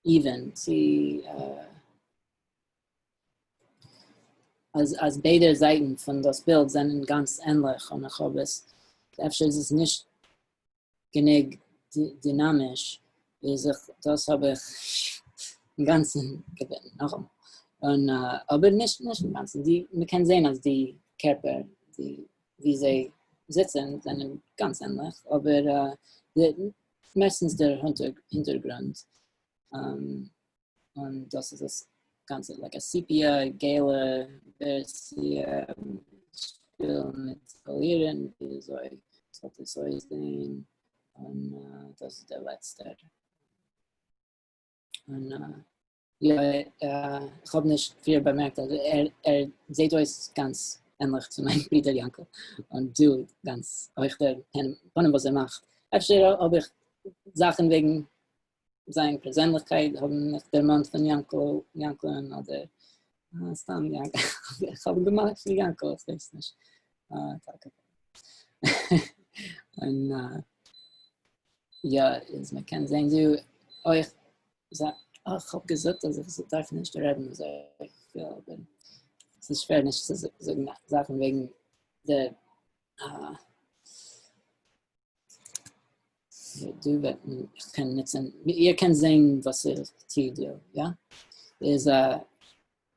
even, צו אז אז ביידע זייטן פון דאס בילד זענען גאנץ ענליך און איך האב עס, אפשר איז עס נישט גענוג דינאמיש, איז איך דאס האב איך אינגאנצן געביטן נאכאמאל, און אבער נישט נישט אינגאנצן, די מ'קען זען אז די קערפער די ווי זיי זיצן זענען גאנץ ענליך, אבער מערסטנס דער הינטערגרונד. און דאס איז דאס גאנצע like א sepia געלע ווערסיע שפיל מיט קאלירן וויאזוי זאל עס אויסזעהן און דאס איז דער לעצטער און יא איך האב נישט פריער באמערקט אז ער ער זעהט אויס גאנץ ענליך צו מיין ברודער יאנקל און דא גאנץ אויך דער פנים וואס ער מאכט אפשר האב איך זאכן וועגן זיין פערזענליכקייט האבן מיך דערמאנט פון יאנקל, יאנקל'ן אדער סתם יאנקל, איך האב געמאכט פון יאנקל, איך ווייס נישט. טאקע. און יא, איז מען קען זען דא אויך, איך האב געזאגט אז איך דארף נישט רעדן אזוי פיל, אבער עס איז שווער נישט צו זאגן זאכן וועגן די דא וועט מען איך קען נוצן איר קענט זען וואס איך טו דא יא איז א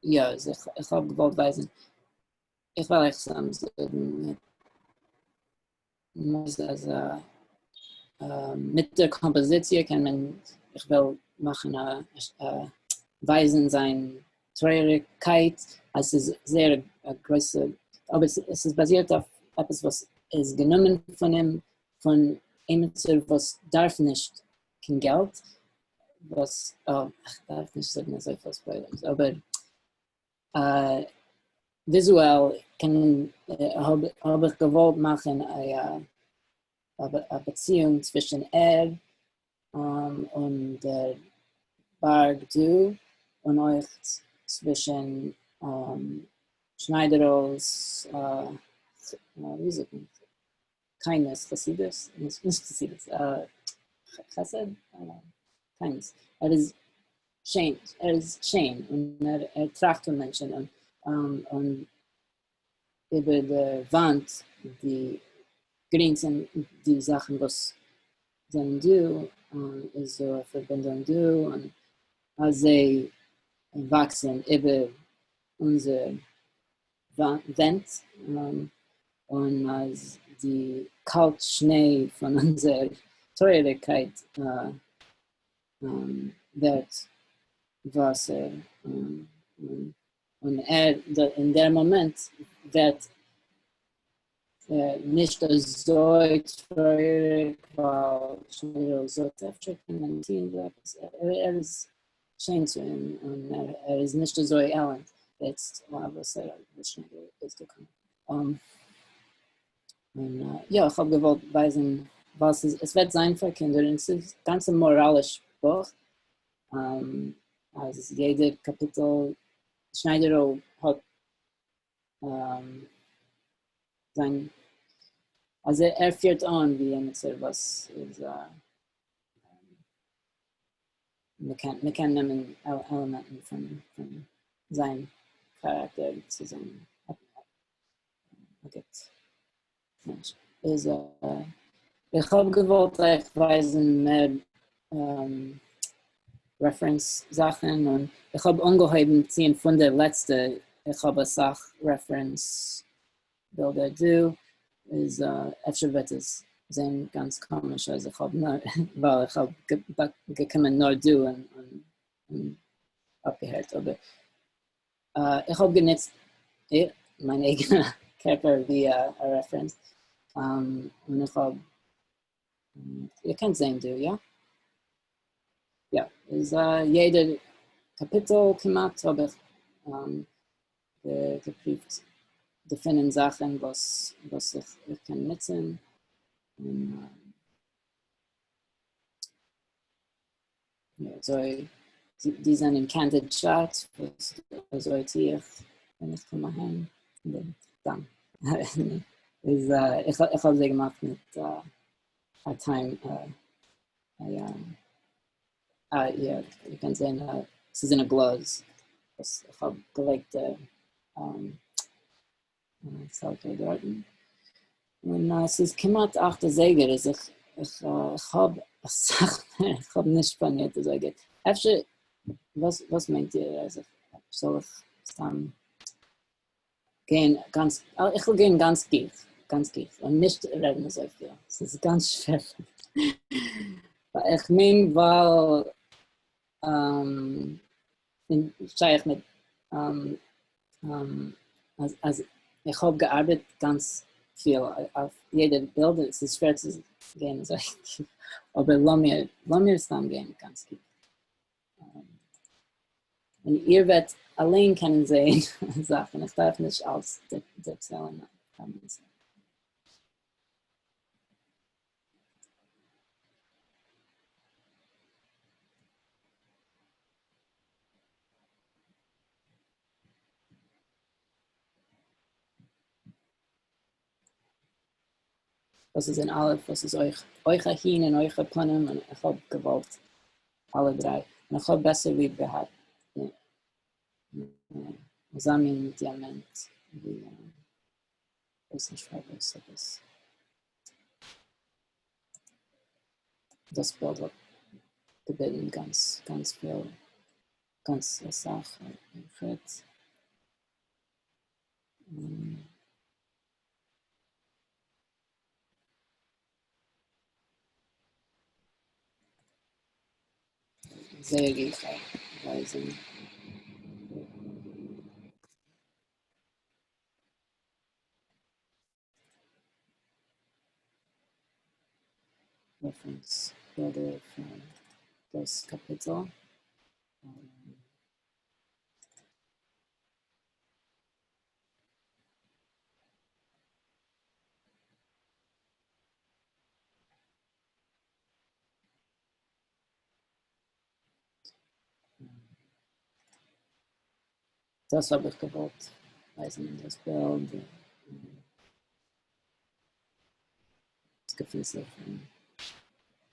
יא איז איך איך האב געוואלט ווייזן איך וועל אייך סתם זאגן מוז אז מיט דער קאמפאזיציע קען מען איך וועל מאכן א ווייזן זיין טרויעריגקייט אז ס'איז זייער א גרויסע אבער עס איז באזירט אויף עפעס וואס איז גענומען פון אים פון עימיצער וואס דארף נישט קיין געלט וואס איך דארף נישט זאגן אזויפיל spoilers אבער וויזועל קען מען האב איך געוואלט מאכן א באציאונג צווישן ער און דער בארג דא, און אויך צווישן שניידערל'ס, ווי זאגט מען, kindness, חסידות, נישט חסידות, חסד? kindness, ער איז שיין, ער איז שיין, און ער טראכט פון מענטשן, און איבער די וואנט, די גרינס און די זאכן וואס זענען דא, איז דא א פארבינדונג דא, און אז זיי וואקסן איבער אונזער ווענט, און אז די קאלט שניי פון אונזער טרויעריגקייט ווערט וואסער, און ער אין דער מאמענט ווערט נישט אזוי טרויעריג ווייל שניידערל זאגט אפשר קען מען טוהן דא עפעס, ער איז שיין צו אים און ער איז נישט אזוי עלנד איצט וואס ער וואס שניידערל איז געקומען. און יא איך האב געוואלט ווייזן ווייל ס'איז עס וועט זיין פאר קינדער און ס'איז גאנץ א מאראליש בוך. אז יעדע קאפיטל שניידערל האט זיין, אז ער פירט אן ווי עמיצער וואס איז מ'קען נעמען עלעמענטן פון זיין כאראקטער צו זיין א גוט מענטש. איז איך האב געוואלט אייך ווייזן מער reference זאכן און איך האב אנגעהויבן ציען פון די לעצטע, איך האב אסאך reference בילדער דא, איז אפשר וועט עס זעהן גאנץ קאמיש אז איך האב נאר, ווייל איך האב געקומען נאר דא און אויפגעהערט, אבער איך האב גענוצט מיין אייגענע קערפער ווי א reference, און איך האב, איר קענט זעהן דא, יא? יא, איז יעדע קאפיטל כמעט האב איך געפריווט געפינען זאכן וואס וואס איך קען נוצן, און אזוי די זענען candid shots וואס אזוי טו איך ווען איך קום אהיים, דאן איז איך האב זיי געמאכט מיט א time יא, איר קענט זען ס'איז אין א גלאז וואס איך האב געלייגט די selfie דארטן, און ס'איז כמעט 8 אזייגער איז איך איך האב אסאך מער, איך האב נישט פלאנירט אזוי גוט, אפשר וואס וואס מיינט איר אז איך זאל איך סתם גיין גאנץ, איך וויל גיין גאנץ גיך, גאנץ גיך, און נישט רעדן אזויפיל, ס'איז גאנץ שווער, איך מיין ווייל שייך מיט אז איך האב געארבעט גאנץ פיל אויף יעדע בילד, עס איז שווער צו גיין אזוי טיף, אבער לאמיר לאמיר סתם גיין גאנץ גוט. און איר וועט אליין קענען זעהן זאכן, איך דארף נישט אלץ דערציילן. וואס איז אין א' וואס איז אויך אויך א הין און אויך א פנים און איך האב געוואלט אלע דריי און איך האב בעסער ליב געהאט אזא מין דיאמענט ווי כ'ווייס נישט פארוואס עפעס דאס בילד האט געביטן גאנץ גאנץ פיל גאנץ אסאך אויכעט. זייער גיך ווייזן. reference בילדער פון דאס קאפיטל. דאס האב איך געוואלט ווייזן אין דאס בילד. עס געפינט זיך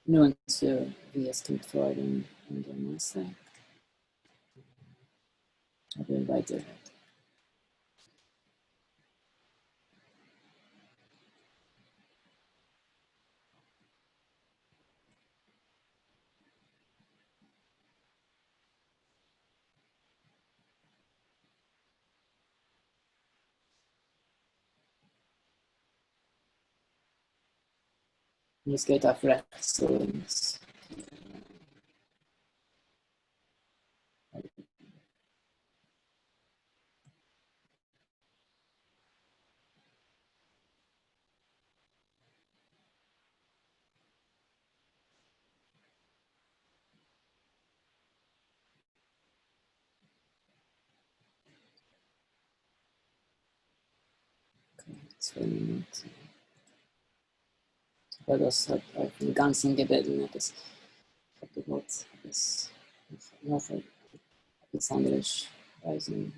נאנט צו ווי עס קומט פאר אין דער מעשה. אבער ווייטער. און עס גייט אויף רעכטס צו לינקס. צוויי מינוט. אבער דאס האט אויפן גאנצן געביטן עפעס. איך האב געוואלט עפעס נאך. עפעס אנדערש ווייזן.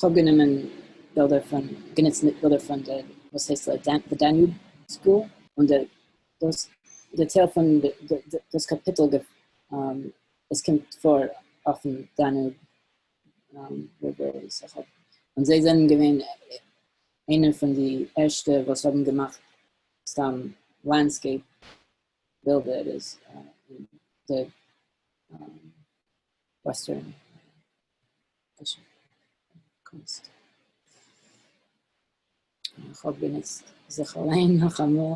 כ'האב גענומען בילדער פון, גענוצט בילדער פון די וואס הייסט די Danube School, און די דאס די טייל פון דאס קאפיטל עס קומט פאר אויפן Danube River, און זיי זענען געווען איינער פון די ערשטע וואס האבן געמאכט סתם landscape בילדער איז אין די western קונסט. איך האב גענוצט זיך אליין נאכאמאל,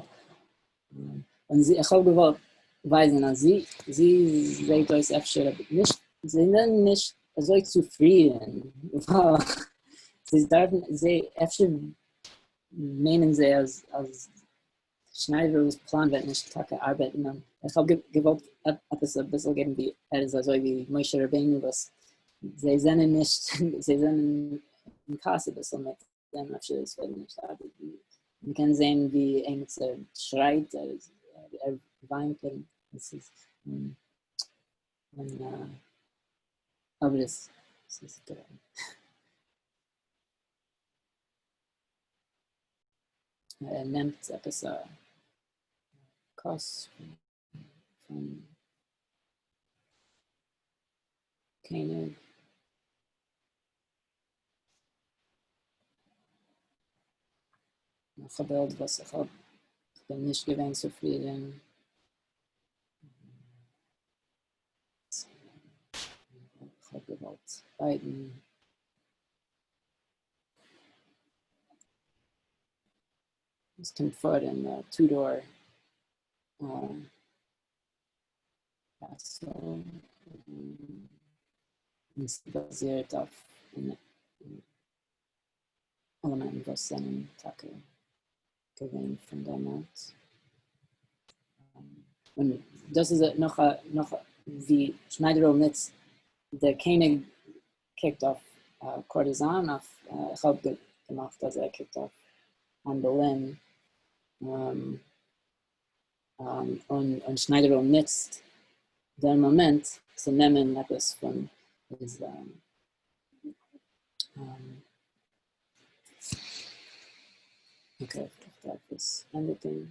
און איך האב געוואלט ווייזן אז זי זי זעט אויס אפשר נישט, זיי זענען נישט אזוי צופרידן, ווייל זיי דארפן, זיי אפשר מיינען זיי אז אז שניידערל'ס פלאן וועט נישט טאקע ארבעטן, און איך האב געוואלט עפעס אביסל געבן ווי ער איז אזוי ווי משה רבינו וואס זיי זענען נישט, זיי זענען אין כעס אביסל מיט דעם אפשר עס וועט נישט ארבעטן, מען קען זען ווי עימיצער שרייט, ער וויינט און עס איז אבער עס איז געווען. ער נעמט עפעס א כוס פון קעניג. נאך א בילד וואס איך האב, איך בין נישט געווען צופרידן. איך האב געוואלט בייטן. עס קומט פאר אין Tudor castle און ס'איז באזירט אויף עלעמענטן וואס זענען טאקע געווען פון דעמאלט. און דאס איז נאך א נאך ווי שניידערל נוצט דער קעניג קוקט אויף courtesan אויף איך האב געמאכט אז ער קוקט אויף אן באלין און שניידערל נוצט דער מאמענט צו נעמען עפעס פון איז okay איך דארף עס ענדיגן.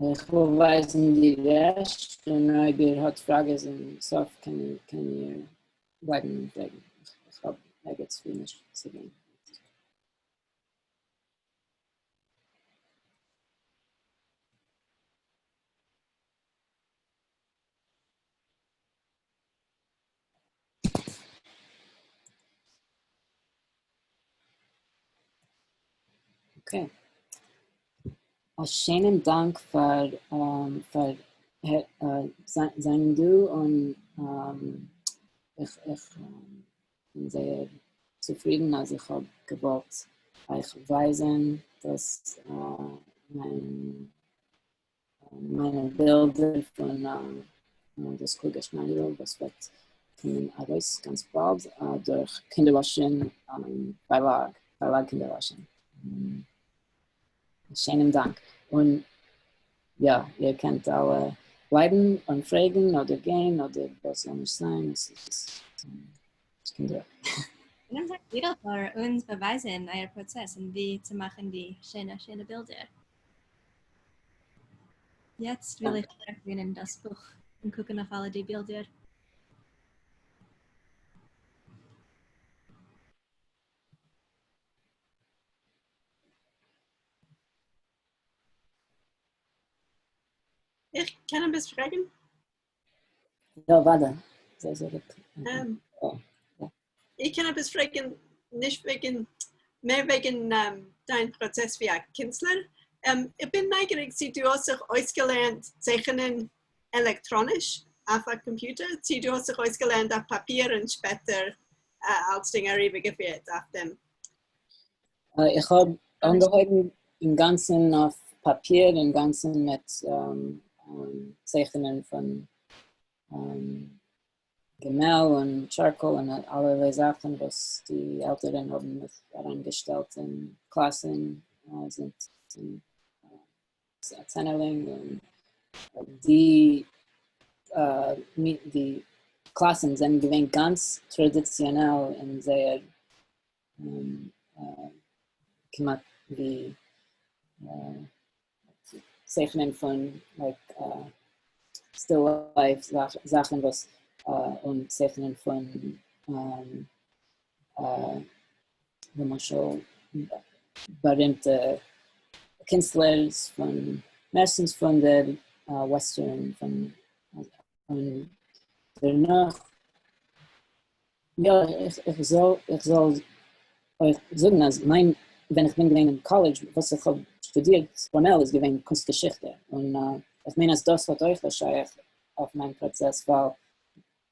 איך וויל ווייזן די רעשט, און אויב איר האט פראגעס אין סוף קען איר בלייבן און פרעגן, איך האב ערגעץ וואו נישט צו גיין. Okay. א שענעם דאנק פאר פאר זיין דא און איך איך בין זייער צופרידן אז איך האב געוואלט אייך ווייזן דאס מיין מיינע בילדער פון דאס קלוגע שניידערל וואס וועט קומען ארויס גאנץ באלד דורך קינדער לשון פארלאג, פארלאג קינדער לשון. שענעם דאנק. און יא, איר קענט אלע בלייבן און פרעגן אדער גיין אדער וואס זאל נישט זיין, עס איז קינדער. און דאנק דיר פאר אונז באווייזן אייער פראצעס און ווי צו מאכן די שענע שענע בילדער. יעצט וויל איך עפענען דאס בוך און קוקן אויף אלע די בילדער. איך קען עפעס פרעגן? יא אוודאי. זיי זאגט. איך קען עפעס פרעגן נישט וועגן מער וועגן דיין פראצעס ווי א קינסטלער. איך בין נייגעריג צי דו האסט זיך אויסגעלערנט צייכענען עלעקטראניש אויף א קאמפיוטער, צי דו האסט זיך אויסגעלערנט אויף פאפיר און שפעטער אלצדינג אריבערגעפירט אויף דעם. איך האב אנגעהויבן אינגאנצן אויף פאפיר, אינגאנצן מיט צייכענען פון געמעל און charcoal און אלערליי זאכן וואס די עלטערן האבן מיך אריינגעשטעלט אין קלאסן זינט א צענערלינג, און די די קלאסן זענען געווען גאנץ טראדיציאנעל אין זייער כמעט ווי צייכענען פון like still life זאכן וואס און צייכענען פון למשל בארימטע קינסטלערס פון מערסטנס פון דער western פון און דערנאך יא, איך זאל איך זאל אויך זאגן אז מיין ווען איך בין געווען אין קאלעדזש וואס איך האב שטודירט פארמעל איז געווען קונסט געשיכטע, און איך מיין אז דאס האט אויך א שייך אויף מיין פראצעס, ווייל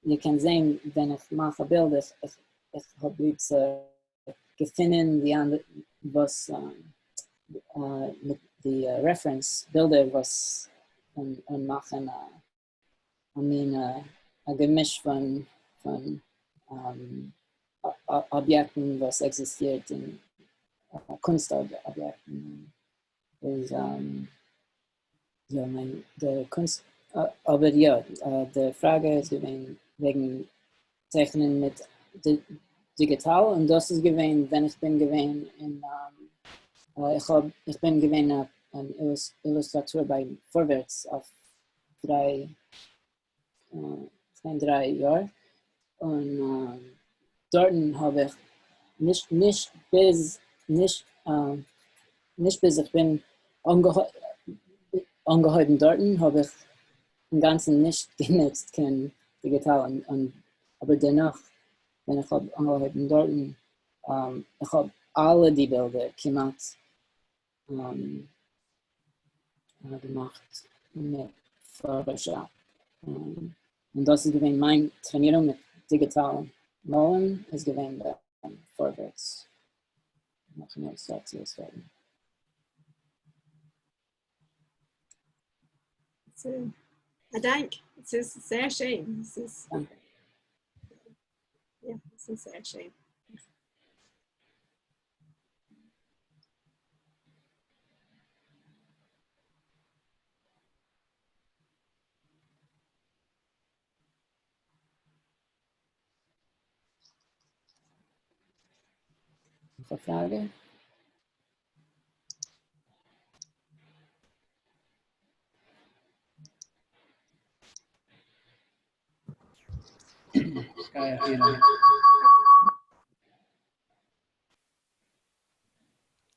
איר קענט זען ווען איך מאך א בילד איך איך האב ליב צו געפינען די אנדערע וואס מיט די reference בילדער וואס און מאכן א א מין א געמיש פון פון אביעקטן וואס עקזיסטירט אין קונסט אביעקטן איז יא מיין די קונסט אבער יא די פראגע איז געווען וועגן צייכענען מיט דיגיטאל און דאס איז געווען ווען איך בין געווען אין איך האב איך בין געווען אן אילוסטראטאר ביי פארווערטס אויף דריי כ'מיין דריי יאר, און דארטן האב איך נישט נישט ביז נישט נישט ביז איך בין אנגעהויבן דארטן האב איך אינגאנצן נישט גענוצט קיין דיגיטאל, און אבער דערנאך ווען איך האב אנגעהויבן דארטן איך האב אלע די בילדער כמעט געמאכט מיט Photoshop, און דאס איז געווען מיין טרענירונג מיט דיגיטאל מאלן איז געווען ביים פארווערטס מאכן אילוסטראציעס דארטן. א דאנק, עס איז זייער שיין, עס איז יא, עס איז זייער שיין. נאך א פראגע?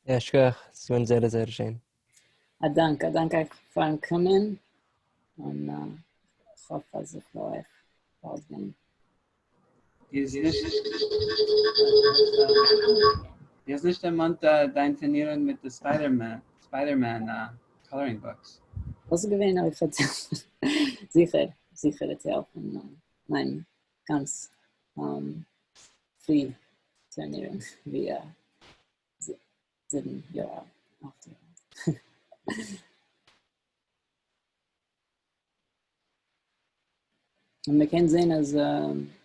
יא, שכוח, ס'איז געווען זייער זייער שיין. א דאנק, א דאנק אייך פארן קומען, און איך האף אז איך וועל אייך באלד זען. איז נישט די האסט נישט דערמאנט דיין טרענירונג מיט די Spider-Man Spider-Man coloring books. דאס איז געווען אויך זיכער זיכער א טייל פון מיין גאנץ פרי טרענירונג ווי א זיבן יאר אלט. און מען קען זען אז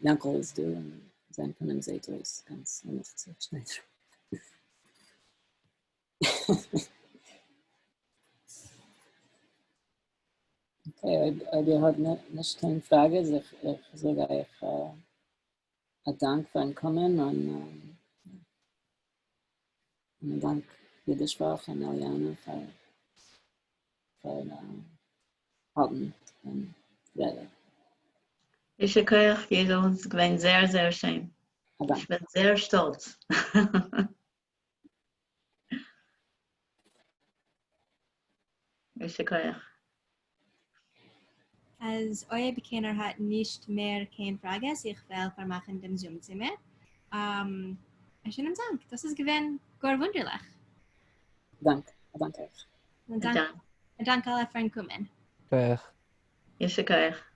יאנקל איז דא און זיין פנים זעט אויס גאנץ ענליך צו שניידער. okay, אויב איר האט נישט קיין פראגעס, איך זאג אייך א דאנק פארן קומען און א דאנק אידיש וואך און אליאנא פאר האלטן דעם רעדע. יישר כח יידל, ס'איז געווען זייער זייער שיין. איך בין זייער שטאלץ. יישר כח. אז אויב קיינער האט נישט מער קיין פראגעס, איך וועל פארמאכן דעם Zoom צימער. א שענעם דאנק, דאס איז געווען גאר וואונדערליך. דאנק, א דאנק אייך. א דאנק אלע פארן קומען. כח. יישר כח.